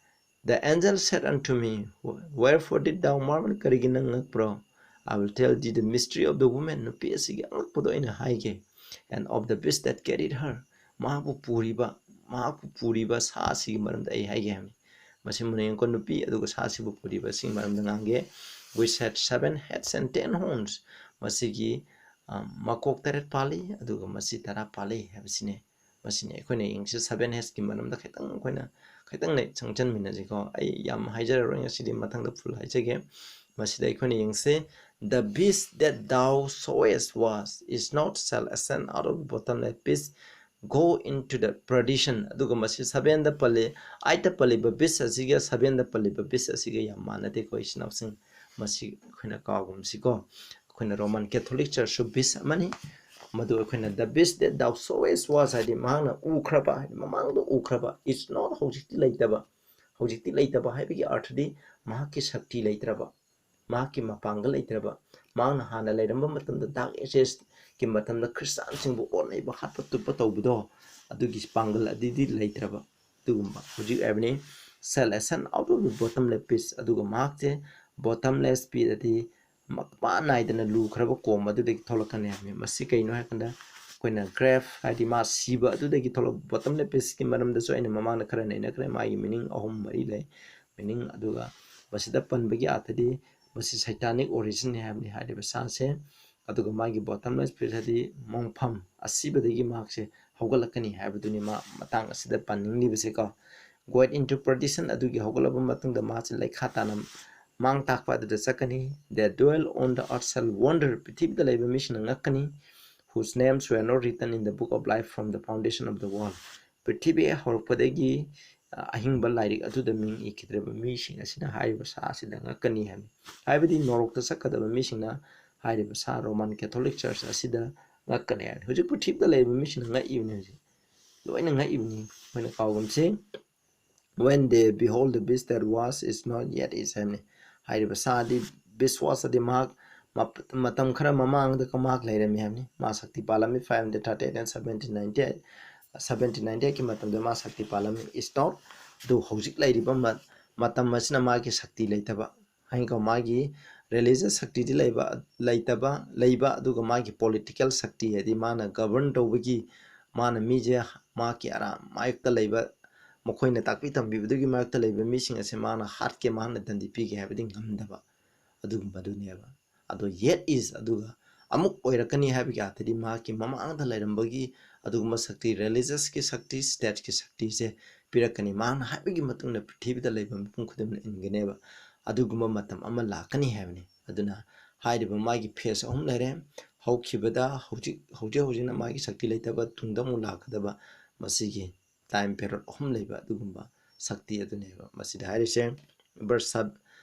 "The angel said unto me, Wherefore did thou marvel?" ꯀꯔꯤꯒꯤ ꯅꯪ ꯉꯛꯄ꯭ꯔꯣ? "I will tell thee the mystery of the woman." ꯅꯨꯄꯤ ꯑꯁꯤꯒꯤ ꯑꯉꯛꯄꯗꯣ ꯑꯩꯅ ꯍꯥꯏꯒꯦ꯫ "And of the beast that carried her." ꯃꯍꯥꯛꯄꯨ ꯄꯨꯔꯤꯕ, ꯃꯍꯥꯛꯄꯨ ꯄꯨꯔꯤꯕ ꯁꯥ ꯑꯁꯤꯒꯤ ꯃꯔꯝꯗ ꯑꯩ ꯍꯥꯏꯒꯦ ꯍꯥꯏꯕꯅꯤ꯫ ꯃꯁꯤ ꯃꯨꯟꯅ ꯌꯦꯡꯉꯨꯀꯣ, ꯅꯨꯄꯤ ꯑꯗꯨꯒ ꯁꯥ ꯑꯁꯤꯕꯨ ꯄꯨꯔꯤꯕ ꯑꯁꯤꯒꯤ ꯃꯔꯝꯗ ꯉꯥꯡꯒꯦ꯫ "Which had seven heads and ten horns." ꯃꯁꯤꯒꯤ, ꯑ, ꯃꯀꯣꯛ ꯇꯔꯦꯠ ꯄꯥꯜꯂꯤ, ꯑꯗꯨꯒ ꯃꯁꯤ ꯇꯔꯥ ꯄꯥꯜꯂꯤ ꯍꯥꯏꯕꯁꯤꯅꯤ꯫ ꯃꯁꯤꯅꯤ ꯑꯩꯈꯣꯏꯅ ꯌꯦꯡꯁꯤ꯫ Seven headsꯀꯤ ꯃꯔꯝꯗ ꯈꯤꯇꯪ ꯑꯩꯈꯣꯏꯅ ꯈꯤꯇꯪ ꯂꯩ-, ꯆꯪꯁꯤꯟꯃꯤꯟꯅꯁꯤꯀꯣ꯫ ꯑꯩ ꯌꯥꯝ ꯍꯥꯏꯖꯔꯔꯣꯏ ꯉꯁꯤꯗꯤ, ꯃꯊꯪꯗ full ꯍꯥꯏꯖꯒꯦ꯫ ꯃꯁꯤꯗ ꯑꯩꯈꯣꯏꯅ ꯌꯦꯡꯁꯤ, "The beast that thou sawest was, is not, shall ascend out of the bottomless pit, go into the perdition." ꯑꯗꯨꯒ ꯃꯁꯤ sevenꯗ ꯄꯜꯂꯤ, eightꯇ ꯄꯜꯂꯤꯕ beast ꯑꯁꯤꯒ sevenꯗ ꯄꯜꯂꯤꯕ beast ꯑꯁꯤꯒ ꯌꯥꯝ ꯃꯥꯟꯅꯗꯦꯀꯣ, ꯏꯆꯤꯟ ꯏꯅꯥꯎꯁꯤꯡ꯫ ꯃꯁꯤ ꯑꯩꯈꯣꯏꯅ ꯀꯥꯎꯒꯨꯝꯁꯤꯀꯣ꯫ ꯑꯩꯈꯣꯏꯅ ꯔꯣꯃꯟ ꯀꯦꯊꯣꯂꯤꯛ ꯆꯔꯆꯁꯨ beast ꯑꯃꯅꯤ꯫ ꯃꯗꯨ ꯑꯩꯈꯣꯏꯅ "The beast that thou sawest was" ꯍꯥꯏꯗꯤ ꯃꯍꯥꯛꯅ ꯎꯈ꯭ꯔꯕ, ꯍꯥꯏꯗꯤ ꯃꯃꯥꯡꯗ ꯎꯈ꯭ꯔꯕ, "is not", ꯍꯧꯖꯤꯛꯇꯤ ꯂꯩꯇꯕ, ꯍꯧꯖꯤꯛꯇꯤ ꯂꯩꯇꯕ ꯍꯥꯏꯕꯒꯤ ꯑꯔꯊꯗꯤ ꯃꯍꯥꯛꯀꯤ ꯁꯛꯇꯤ ꯂꯩꯇ꯭ꯔꯕ, ꯃꯍꯥꯛꯀꯤ ꯃꯄꯥꯡꯒꯜ ꯂꯩꯇ꯭ꯔꯕ, ꯃꯍꯥꯛꯅ ꯍꯥꯟꯅ ꯂꯩꯔꯝꯕ ꯃꯇꯝꯗ, ꯗꯥꯔꯛ ꯑꯦꯖꯦꯁꯀꯤ ꯃꯇꯝꯗ ꯈ꯭ꯔꯤꯁꯇꯥꯟꯁꯤꯡꯕꯨ ꯑꯣꯠꯅꯩꯕ, ꯍꯥꯠꯄ ꯇꯨꯞꯄ ꯇꯧꯕꯗꯣ, ꯑꯗꯨꯒꯤ ꯄꯥꯡꯒꯜ ꯑꯗꯨꯗꯤ ꯂꯩꯇ꯭ꯔꯕ꯫ ꯑꯗꯨꯒꯨꯝꯕ ꯍꯧꯖꯤꯛ ꯍꯥꯏꯕꯅꯤ, salvation out of the bottomless pit꯫ ꯑꯗꯨꯒ ꯃꯍꯥꯛꯁꯦ bottomless pit ꯑꯗꯤ ꯃꯄꯥ ꯅꯥꯏꯗꯅ ꯂꯨꯈ꯭ꯔꯕ ꯀꯣꯝ ꯑꯗꯨꯗꯒꯤ ꯊꯣꯛꯂꯛꯀꯅꯤ ꯍꯥꯏꯕꯅꯤ꯫ ꯃꯁꯤ ꯀꯩꯅꯣ ꯍꯥꯏ ꯀꯥꯟꯗ, ꯑꯩꯈꯣꯏꯅ grave ꯍꯥꯏꯗꯤ ꯃꯥ ꯁꯤꯕ ꯑꯗꯨꯗꯒꯤ ꯊꯣꯛꯂꯛꯄ, bottomless pitꯀꯤ ꯃꯔꯝꯗꯁꯨ ꯑꯩꯅ ꯃꯃꯥꯡꯗ ꯈꯔ ꯅꯩꯅꯈ꯭ꯔꯦ꯫ ꯃꯥꯒꯤ meaning ꯑꯍꯨꯝ ꯃꯔꯤ ꯂꯩ꯫ Meaning ꯑꯗꯨꯒ ꯃꯁꯤꯗ ꯄꯟꯕꯒꯤ ꯑꯥꯔꯊꯗꯤ ꯃꯁꯤ satanic originꯅꯤ ꯍꯥꯏꯕꯅꯤ ꯍꯥꯏꯔꯤꯕ ꯁꯥꯁꯦ꯫ ꯑꯗꯨꯒ ꯃꯥꯒꯤ bottomless pit ꯍꯥꯏꯗꯤ ꯃꯣꯡꯐꯝ, ꯑꯁꯤꯕꯗꯒꯤ ꯃꯍꯥꯛꯁꯦ ꯍꯧꯒꯠꯂꯛꯀꯅꯤ ꯍꯥꯏꯕꯗꯨꯅꯤ ꯃꯥ ꯃꯇꯥꯡ ꯑꯁꯤꯗ ꯄꯟꯅꯤꯡꯂꯤꯕꯁꯦꯀꯣ꯫ Going into perdition, ꯑꯗꯨꯒꯤ ꯍꯧꯒꯠꯂꯕ ꯃꯇꯨꯡꯗ ꯃꯥꯁꯦ ꯂꯩꯈꯥ ꯇꯥꯅ ꯃꯥꯡ ꯇꯥꯛꯄ ꯑꯗꯨꯗ ꯆꯠꯀꯅꯤ꯫ That dwell on the earth shall wonder, ꯄ꯭ꯔꯤꯊꯤꯕꯤꯗ ꯂꯩꯕ ꯃꯤꯁꯤꯡꯅ ꯉꯛꯀꯅꯤ꯫ Whose names were not written in the book of life from the foundation of the world꯫ ꯄ꯭ꯔꯤꯊꯤꯕꯤ ꯍꯧꯔꯛꯄꯗꯒꯤ, ꯑ, ꯑꯍꯤꯡꯕ ꯂꯥꯏꯔꯤꯛ ꯑꯗꯨꯗ ꯃꯤꯡ ꯏꯈꯤꯗ꯭ꯔꯕ ꯃꯤꯁꯤꯡ ꯑꯁꯤꯅ ꯍꯥꯏꯔꯤꯕ ꯁꯥ ꯑꯁꯤꯗ ꯉꯛꯀꯅꯤ ꯍꯥꯏꯕꯅꯤ꯫ ꯍꯥꯏꯕꯗꯤ ꯅꯣꯔꯣꯛꯇ ꯆꯠꯀꯗꯕ ꯃꯤꯁꯤꯡꯅ ꯍꯥꯏꯔꯤꯕ ꯁꯥ Roman Catholic Church ꯑꯁꯤꯗ ꯉꯛꯀꯅꯤ ꯍꯥꯏꯕꯅꯤ꯫ ꯍꯧꯖꯤꯛ ꯄ꯭ꯔꯤꯊꯤꯕꯤꯗ ꯂꯩꯔꯤꯕ ꯃꯤꯁꯤꯡꯅ ꯉꯛꯏꯕꯅꯤ ꯍꯧꯖꯤꯛ꯫ ꯂꯣꯏꯅ ꯉꯛꯏꯕꯅꯤ꯫ ꯑꯩꯈꯣꯏꯅ ꯀꯥꯎꯒꯨꯝꯁꯤ꯫ When they behold the beast that was, is not, yet is ꯍꯥꯏꯕꯅꯤ꯫ ꯍꯥꯏꯔꯤꯕ ꯁꯥꯗꯤ, beast was ꯑꯗꯤ ꯃꯍꯥꯛ ꯃꯞ-, ꯃꯇꯝ ꯈꯔ ꯃꯃꯥꯡꯗ ꯃꯍꯥꯛ ꯂꯩꯔꯝꯃꯤ ꯍꯥꯏꯕꯅꯤ꯫ ꯃꯥ ꯁꯛꯇꯤ ꯄꯥꯜꯂꯝꯃꯤ five hundred thirty eight and seventeen ninety eight, seventeen ninety eightꯀꯤ ꯃꯇꯝꯗ ꯃꯥ ꯁꯛꯇꯤ ꯄꯥꯜꯂꯝꯃꯤ꯫ Is not, ꯑꯗꯨ ꯍꯧꯖꯤꯛ ꯂꯩꯔꯤꯕ ꯃ-, ꯃꯇꯝ ꯑꯁꯤꯅ ꯃꯥꯒꯤ ꯁꯛꯇꯤ ꯂꯩꯇꯕ꯫ ꯍꯥꯏꯅꯀꯣ, ꯃꯥꯒꯤ religious ꯁꯛꯇꯤꯗꯤ ꯂꯩꯕ, ꯂꯩꯇꯕ, ꯂꯩꯕ, ꯑꯗꯨꯒ ꯃꯥꯒꯤ political ꯁꯛꯇꯤ ꯍꯥꯏꯗꯤ ꯃꯥꯅ govern ꯇꯧꯕꯒꯤ, ꯃꯥꯅ ꯃꯤꯁꯦ ꯃꯍꯥꯛꯀꯤ ꯑꯔꯥ-, ꯃꯥꯌꯣꯛꯇ ꯂꯩꯕ, ꯃꯈꯣꯏꯅ ꯇꯥꯛꯄꯤ ꯇꯝꯕꯤꯕꯗꯨꯒꯤ ꯃꯥꯌꯣꯛꯇ ꯂꯩꯕ ꯃꯤꯁꯤꯡ ꯑꯁꯦ ꯃꯥꯅ ꯍꯥꯠꯀꯦ, ꯃꯥꯅ ꯗꯟꯗꯤ ꯄꯤꯒꯦ ꯍꯥꯏꯕꯗꯤ ꯉꯝꯗꯕ ꯑꯗꯨꯒꯨꯝꯕꯗꯨꯅꯦꯕ꯫ ꯑꯗꯣ yet is, ꯑꯗꯨꯒ ꯑꯃꯨꯛ ꯑꯣꯏꯔꯛꯀꯅꯤ ꯍꯥꯏꯕꯒꯤ ꯑꯥꯔꯊꯗꯤ ꯃꯍꯥꯛꯀꯤ ꯃꯃꯥꯡꯗ ꯂꯩꯔꯝꯕꯒꯤ ꯑꯗꯨꯒꯨꯝꯕ ꯁꯛꯇꯤ, religiousꯀꯤ ꯁꯛꯇꯤ, stateꯀꯤ ꯁꯛꯇꯤꯁꯦ ꯄꯤꯔꯛꯀꯅꯤ꯫ ꯃꯍꯥꯛꯅ ꯍꯥꯏꯕꯒꯤ ꯃꯇꯨꯡ ꯏꯟꯅ ꯄ꯭ꯔꯤꯊꯤꯕꯤꯗ ꯂꯩꯕ ꯃꯤꯄꯨꯝ ꯈꯨꯗꯤꯡꯃꯛꯅ ꯏꯟꯒꯅꯦꯕ꯫ ꯑꯗꯨꯒꯨꯝꯕ ꯃꯇꯝ ꯑꯃ ꯂꯥꯛꯀꯅꯤ ꯍꯥꯏꯕꯅꯤ꯫ ꯑꯗꯨꯅ ꯍꯥꯏꯔꯤꯕ ꯃꯥꯒꯤ phase ꯑꯍꯨꯝ ꯂꯩꯔꯦ꯫ ꯍꯧꯈꯤꯕꯗ, ꯍꯧꯖꯤꯛ, ꯍꯧꯖꯤꯛ ꯍꯧꯖꯤꯛꯅ ꯃꯥꯒꯤ ꯁꯛꯇꯤ ꯂꯩꯇꯕ, ꯇꯨꯡꯗ ꯑꯃꯨꯛ ꯂꯥꯛꯀꯗꯕ, ꯃꯁꯤꯒꯤ time period ꯑꯍꯨꯝ ꯂꯩꯕ ꯑꯗꯨꯒꯨꯝꯕ ꯁꯛꯇꯤ ꯑꯗꯨꯅꯦꯕ ꯃꯁꯤꯗ ꯍꯥꯏꯔꯤꯁꯦ꯫ Verse ꯁꯕ-,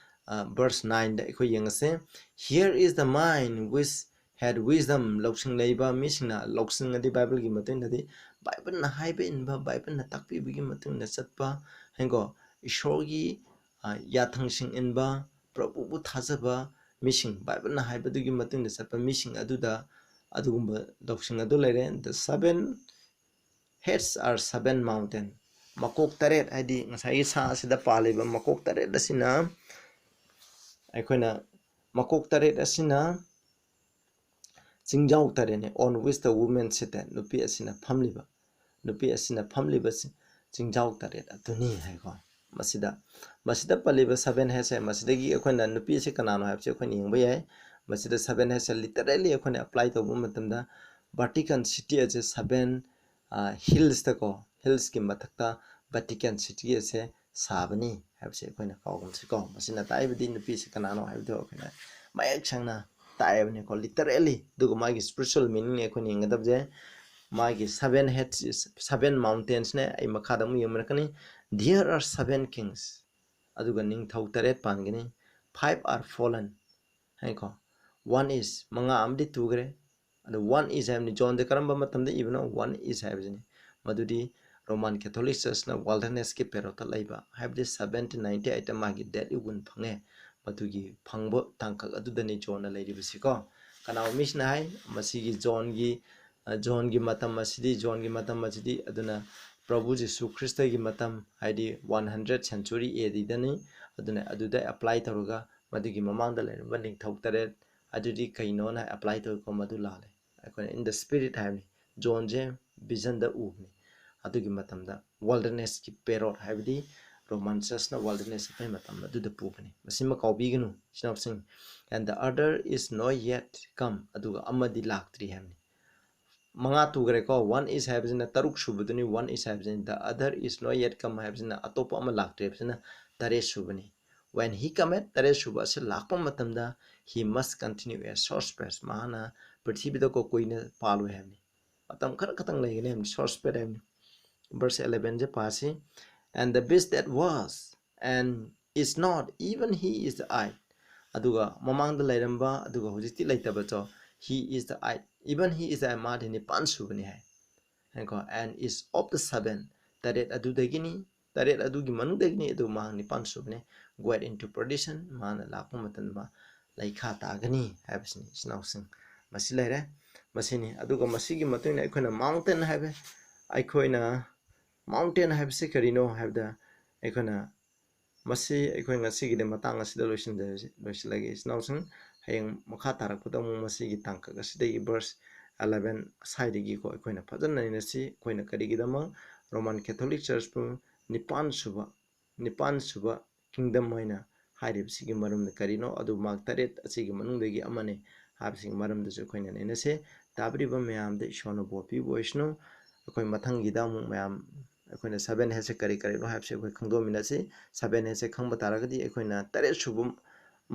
ꯑ, verse nineꯗ ꯑꯩꯈꯣꯏ ꯌꯦꯡꯉꯁꯦ꯫ Here is the mind which had wisdom, ꯂꯧꯁꯤꯡ ꯂꯩꯕ ꯃꯤꯁꯤꯡꯅ, ꯂꯧꯁꯤꯡ ꯑꯗꯤ ꯕꯥꯏꯕꯜꯒꯤ ꯃꯇꯨꯡ ꯏꯟꯅꯗꯤ ꯕꯥꯏꯕꯜꯅ ꯍꯥꯏꯕ ꯏꯟꯕ, ꯕꯥꯏꯕꯜꯅ ꯇꯥꯛꯄꯤꯕꯒꯤ ꯃꯇꯨꯡ ꯏꯟꯅ ꯆꯠꯄ, ꯍꯥꯏꯀꯣ, ꯏꯁꯣꯔꯒꯤ, ꯑ, ꯌꯥꯊꯪꯁꯤꯡ ꯏꯟꯕ, ꯄ꯭ꯔꯚꯨꯕꯨ ꯊꯥꯖꯕ ꯃꯤꯁꯤꯡ, ꯕꯥꯏꯕꯜꯅ ꯍꯥꯏꯕꯗꯨꯒꯤ ꯃꯇꯨꯡꯗ ꯆꯠꯄ ꯃꯤꯁꯤꯡ ꯑꯗꯨꯗ ꯑꯗꯨꯒꯨꯝꯕ ꯂꯧꯁꯤꯡ ꯑꯗꯨ ꯂꯩꯔꯦ꯫ The seven heads are seven mountain. ꯃꯀꯣꯛ ꯇꯔꯦꯠ ꯍꯥꯏꯗꯤ ꯉꯁꯥꯏꯒꯤ ꯁꯥ ꯑꯁꯤꯗ ꯄꯥꯜꯂꯤꯕ ꯃꯀꯣꯛ ꯇꯔꯦꯠ ꯑꯁꯤꯅ ꯑꯩꯈꯣꯏꯅ ꯃꯀꯣꯛ ꯇꯔꯦꯠ ꯑꯁꯤꯅ ꯆꯤꯡꯖꯥꯎ ꯇꯔꯦꯠꯅꯤ꯫ On which the woman seated, ꯅꯨꯄꯤ ꯑꯁꯤꯅ ꯐꯝꯂꯤꯕ, ꯅꯨꯄꯤ ꯑꯁꯤꯅ ꯐꯝꯂꯤꯕ ꯆꯤ-, ꯆꯤꯡꯖꯥꯎ ꯇꯔꯦꯠ ꯑꯗꯨꯅꯤ ꯍꯥꯏꯀꯣ꯫ ꯃꯁꯤꯗ, ꯃꯁꯤꯗ ꯄꯜꯂꯤꯕ seven heads ꯍꯥꯏ, ꯃꯁꯤꯗꯒꯤ ꯑꯩꯈꯣꯏꯅ ꯅꯨꯄꯤ ꯑꯁꯤ ꯀꯅꯥꯅꯣ ꯍꯥꯏꯕꯁꯤ ꯑꯩꯈꯣꯏꯅ ꯌꯦꯡꯕ ꯌꯥꯏ꯫ ꯃꯁꯤꯗ seven heads ꯁꯦ literally ꯑꯩꯈꯣꯏꯅ apply ꯇꯧꯕ ꯃꯇꯝꯗ Vatican City ꯑꯁꯦ seven, ꯑ, hills ꯇꯀꯣ, hills ꯀꯤ ꯃꯊꯛꯇ Vatican City ꯑꯁꯦ ꯁꯥꯕꯅꯤ ꯍꯥꯏꯕꯁꯦ ꯑꯩꯈꯣꯏꯅ ꯀꯥꯎꯒꯨꯝꯁꯤꯀꯣ꯫ ꯃꯁꯤꯅ ꯇꯥꯛꯏꯕꯗꯤ ꯅꯨꯄꯤꯁꯤ ꯀꯅꯥꯅꯣ ꯍꯥꯏꯕꯗꯣ ꯑꯩꯈꯣꯏꯅ ꯃꯌꯦꯛ ꯁꯦꯡꯅ ꯇꯥꯛꯑꯦꯕꯅꯤꯀꯣ, literally꯫ ꯑꯗꯨꯒ ꯃꯥꯒꯤ spiritual meaning ꯅꯤ ꯑꯩꯈꯣꯏꯅ ꯌꯦꯡꯒꯗꯕꯁꯦ꯫ ꯃꯥꯒꯤ seven heads, seven mountains ꯅꯦ, ꯑꯩ ꯃꯈꯥꯗ ꯑꯃꯨꯛ ꯌꯦꯡꯃꯤꯟꯅꯔꯛꯀꯅꯤ꯫ There are seven kings, ꯑꯗꯨꯒ ꯅꯤꯡꯊꯧ ꯇꯔꯦꯠ ꯄꯥꯟꯒꯅꯤ꯫ Five are fallen ꯍꯥꯏꯀꯣ꯫ One is, ꯃꯉꯥ ꯑꯃꯗꯤ ꯇꯨꯈ꯭ꯔꯦ꯫ ꯑꯗꯣ one is ꯍꯥꯏꯕꯅꯤ꯫ ꯖꯣꯟꯗ ꯀꯔꯝꯕ ꯃꯇꯝꯗ ꯏꯕꯅꯣ? One is ꯍꯥꯏꯕꯁꯤꯅꯤ꯫ ꯃꯗꯨꯗꯤ Roman Catholic Church ꯅ wilderness ꯀꯤ period ꯇ ꯂꯩꯕ, ꯍꯥꯏꯕꯗꯤ seventeen ninety eight ꯇ ꯃꯥꯒꯤ death ꯂꯤ wound ꯐꯪꯉꯦ꯫ ꯃꯗꯨꯒꯤ ꯐꯪꯕ ꯇꯥꯡꯀꯛ ꯑꯗꯨꯗꯅꯤ ꯖꯣꯟꯅ ꯂꯩꯔꯤꯕꯁꯤꯀꯣ꯫ ꯀꯅꯥꯒꯨꯝꯕ ꯃꯤꯁꯤꯅ ꯍꯥꯏ, ꯃꯁꯤꯒꯤ ꯖꯣꯟꯒꯤ, ꯑ, ꯖꯣꯟꯒꯤ ꯃꯇꯝ ꯑꯁꯤꯗꯤ, ꯖꯣꯟꯒꯤ ꯃꯇꯝ ꯑꯁꯤꯗꯤ, ꯑꯗꯨꯅ ꯄ꯭ꯔꯚꯨ ꯖꯤꯁꯨ ꯈ꯭ꯔꯤꯁꯇꯒꯤ ꯃꯇꯝ, ꯍꯥꯏꯗꯤ one hundred century A D ꯗꯅꯤ꯫ ꯑꯗꯨꯅ ꯑꯗꯨꯗ apply ꯇꯧꯔꯒ ꯃꯗꯨꯒꯤ ꯃꯃꯥꯡꯗ ꯂꯩꯔꯝꯕ ꯅꯤꯡꯊꯧ ꯇꯔꯦꯠ ꯑꯗꯨꯗꯤ ꯀꯩꯅꯣꯅ apply ꯇꯧꯏꯀꯣ, ꯃꯗꯨ ꯂꯥꯜꯂꯦ꯫ ꯑꯩꯈꯣꯏꯅ in the spirit ꯍꯥꯏꯕꯅꯤ꯫ ꯖꯣꯟꯁꯦ vision ꯗ ꯎꯕꯅꯤ꯫ ꯑꯗꯨꯒꯤ ꯃꯇꯝꯗ wilderness ꯀꯤ period ꯍꯥꯏꯕꯗꯤ Roman Church ꯅ wilderness ꯆꯠꯄꯒꯤ ꯃꯇꯝ ꯑꯗꯨꯗ ꯄꯨꯕꯅꯤ꯫ ꯃꯁꯤꯃ ꯀꯥꯎꯕꯤꯒꯅꯨ, ꯏꯆꯤꯟ ꯏꯅꯥꯎꯁꯤꯡ꯫ And the other is not yet come, ꯑꯗꯨꯒ ꯑꯃꯗꯤ ꯂꯥꯛꯇ꯭ꯔꯤ ꯍꯥꯏꯕꯅꯤ꯫ ꯃꯉꯥ ꯇꯨꯈ꯭ꯔꯦꯀꯣ꯫ One is ꯍꯥꯏꯕꯁꯤꯅ ꯇꯔꯨꯛ ꯁꯨꯕꯗꯨꯅꯤ, one is ꯍꯥꯏꯕꯁꯤꯅ꯫ The other is not yet come ꯍꯥꯏꯕꯁꯤꯅ ꯑꯇꯣꯞꯄ ꯑꯃ ꯂꯥꯛꯇ꯭ꯔꯤ ꯍꯥꯏꯕꯁꯤꯅ ꯇꯔꯦꯠ ꯁꯨꯕꯅꯤ꯫ When he cometh, ꯇꯔꯦꯠ ꯁꯨꯕ ꯑꯁꯤ ꯂꯥꯛꯄ ꯃꯇꯝꯗ, he must continue a short space, ꯃꯍꯥꯛꯅ ꯄ꯭ꯔꯤꯊꯤꯕꯤꯗ ꯀꯣ ꯀꯨꯏꯅ ꯄꯥꯜꯂꯣꯏ ꯍꯥꯏꯕꯅꯤ꯫ ꯃꯇꯝ ꯈꯔ ꯈꯛꯇꯪ ꯂꯩꯒꯅꯤ ꯍꯥꯏꯕꯅꯤ, short space ꯍꯥꯏꯕꯅꯤ꯫ Verse eleven say ꯄꯥꯁꯤ꯫ And the beast that was and is not, even he is the eighth. ꯑꯗꯨꯒ ꯃꯃꯥꯡꯗ ꯂꯩꯔꯝꯕ, ꯑꯗꯨꯒ ꯍꯧꯖꯤꯛꯇꯤ ꯂꯩꯇꯕꯗꯣ, he is the eighth, even he is the eighth, ꯃꯥꯗꯤ ꯅꯤꯄꯥꯟ ꯁꯨꯕꯅꯤ ꯍꯥꯏ꯫ ꯍꯥꯏꯀꯣ, and is of the seven, ꯇꯔꯦꯠ ꯑꯗꯨꯗꯒꯤꯅꯤ꯫ ꯇꯔꯦꯠ ꯑꯗꯨꯒꯤ ꯃꯅꯨꯡꯗꯒꯤꯅꯤ, ꯑꯗꯨ ꯃꯍꯥꯛ ꯅꯤꯄꯥꯟ ꯁꯨꯕꯅꯤ꯫ Going into perdition, ꯃꯥꯅ ꯂꯥꯛꯄ ꯃꯇꯝꯗ ꯃꯥ ꯂꯩꯈꯥ ꯇꯥꯒꯅꯤ ꯍꯥꯏꯕꯁꯤꯅꯤ, ꯏꯆꯤꯟ ꯏꯅꯥꯎꯁꯤꯡ꯫ ꯃꯁꯤ ꯂꯩꯔꯦ, ꯃꯁꯤꯅꯤ꯫ ꯑꯗꯨꯒ ꯃꯁꯤꯒꯤ ꯃꯇꯨꯡ ꯏꯟꯅ ꯑꯩꯈꯣꯏꯅ mountain ꯍꯥꯏꯕ, ꯑꯩꯈꯣꯏꯅ mountain ꯍꯥꯏꯕꯁꯤ ꯀꯔꯤꯅꯣ ꯍꯥꯏꯕꯗ, ꯑꯩꯈꯣꯏꯅ ꯃꯁꯤ ꯑꯩꯈꯣꯏ ꯉꯁꯤꯒꯤꯗꯤ ꯃꯇꯥꯡ ꯑꯁꯤꯗ ꯂꯣꯏꯁꯤꯟꯖꯔꯁꯤ, ꯂꯣꯏꯁꯤꯜꯂꯒꯦ ꯏꯆꯤꯟ ꯏꯅꯥꯎꯁꯤꯡ꯫ ꯍꯌꯦꯡ ꯃꯈꯥ ꯇꯥꯔꯛꯄꯗ ꯑꯃꯨꯛ ꯃꯁꯤꯒꯤ ꯇꯥꯡꯀꯛ ꯑꯁꯤꯗꯒꯤ verse eleven ꯁ꯭ꯋꯥꯏꯗꯒꯤꯀꯣ ꯑꯩꯈꯣꯏꯅ ꯐꯖꯅ ꯅꯩꯅꯁꯤ꯫ ꯑꯩꯈꯣꯏꯅ ꯀꯔꯤꯒꯤꯗꯃꯛ Roman Catholic Churchꯄꯨ ꯅꯤꯄꯥꯟ ꯁꯨꯕ, ꯅꯤꯄꯥꯟ ꯁꯨꯕ kingdom ꯍꯥꯏꯅ ꯍꯥꯏꯔꯤꯕꯁꯤꯒꯤ ꯃꯔꯝꯗ ꯀꯔꯤꯅꯣ, ꯑꯗꯨ ꯃꯍꯥꯛ ꯇꯔꯦꯠ ꯑꯁꯤꯒꯤ ꯃꯅꯨꯡꯗꯒꯤ ꯑꯃꯅꯤ ꯍꯥꯏꯕꯁꯤꯒꯤ ꯃꯔꯝꯗꯁꯨ ꯑꯩꯈꯣꯏꯅ ꯅꯩꯅꯁꯤ꯫ ꯇꯥꯕꯤꯔꯤꯕ ꯃꯌꯥꯝꯗ ꯏꯁꯣꯔꯅ ꯕꯣꯔ ꯄꯤꯕ ꯑꯣꯏꯁꯅꯨ꯫ ꯑꯩꯈꯣꯏ ꯃꯊꯪꯒꯤꯗ ꯑꯃꯨꯛ ꯃꯌꯥꯝ ꯑꯩꯈꯣꯏꯅ seven headꯁꯦ ꯀꯔꯤ ꯀꯔꯤꯅꯣ ꯍꯥꯏꯕꯁꯦ ꯑꯩꯈꯣꯏ ꯈꯪꯗꯣꯛꯃꯤꯟꯅꯁꯤ꯫ Seven headꯁꯦ ꯈꯪꯕ ꯇꯥꯔꯒꯗꯤ ꯑꯩꯈꯣꯏꯅ ꯇꯔꯦꯠ ꯁꯨꯕ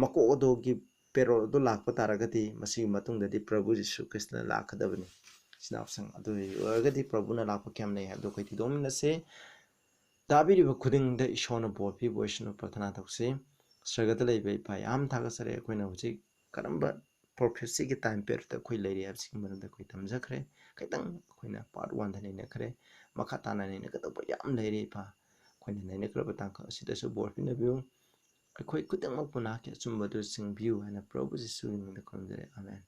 ꯃꯀꯣꯛ ꯑꯗꯨꯒꯤ payroll ꯑꯗꯨ ꯂꯥꯛꯄ ꯇꯥꯔꯒꯗꯤ ꯃꯁꯤꯒꯤ ꯃꯇꯨꯡꯗꯗꯤ ꯄ꯭ꯔꯚꯨ ꯖꯤꯁꯨ ꯈ꯭ꯔꯤꯁꯇꯅ ꯂꯥꯛꯀꯗꯕꯅꯤ꯫ ꯏꯆꯤꯟ ꯏꯅꯥꯎꯁꯤꯡ, ꯑꯗꯨ ꯑꯣꯏꯔꯒꯗꯤ ꯄ꯭ꯔꯚꯨꯅ ꯂꯥꯛꯄ ꯀꯌꯥꯝ ꯂꯩ ꯍꯥꯏꯕꯗꯨ ꯑꯩꯈꯣꯏ ꯊꯤꯗꯣꯛꯃꯤꯟꯅꯁꯤ꯫ ꯇꯥꯕꯤꯔꯤꯕ ꯈꯨꯗꯤꯡꯗ ꯏꯁꯣꯔꯅ ꯕꯣꯔ ꯄꯤꯕ ꯑꯣꯏꯁꯅꯨ꯫ ꯄ꯭ꯔꯊꯅꯥ ꯇꯧꯁꯤ꯫ ꯁ꯭ꯋꯔꯒꯗ ꯂꯩꯕ ꯏꯄꯥ, ꯌꯥꯝ ꯊꯥꯒꯠꯆꯔꯤ꯫ ꯑꯩꯈꯣꯏꯅ ꯍꯧꯖꯤꯛ ꯀꯔꯝꯕ prophecyꯒꯤ time periodꯇ ꯑꯩꯈꯣꯏ ꯂꯩꯔꯤ ꯍꯥꯏꯕꯁꯤꯒꯤ ꯃꯔꯝꯗ ꯑꯩꯈꯣꯏ ꯇꯝꯖꯈ꯭ꯔꯦ꯫ ꯈꯤꯇꯪ ꯑꯩꯈꯣꯏꯅ part oneꯗ ꯅꯩꯅꯈ꯭ꯔꯦ꯫ ꯃꯈꯥ ꯇꯥꯅ ꯅꯩꯅꯒꯗꯧꯕ ꯌꯥꯝ ꯂꯩꯔꯤ ꯏꯄꯥ꯫ ꯑꯩꯈꯣꯏꯅ ꯅꯩꯅꯈ꯭ꯔꯕ ꯇꯥꯡꯀꯛ ꯑꯁꯤꯗꯁꯨ ꯕꯣꯔ ꯄꯤꯅꯕꯤꯌꯨ꯫ ꯑꯩꯈꯣꯏ ꯈꯨꯗꯤꯡꯃꯛꯄꯨ ꯅꯍꯥꯛꯀꯤ ꯑꯆꯨꯝꯕꯗꯨ ꯆꯤꯡꯕꯤꯌꯨ ꯍꯥꯏꯅ ꯄ꯭ꯔꯚꯨ ꯖꯤꯁꯨꯒꯤ ꯃꯤꯡꯗ ꯈꯨꯔꯨꯝꯖꯔꯦ꯫ ꯑꯥꯃꯦꯟ꯫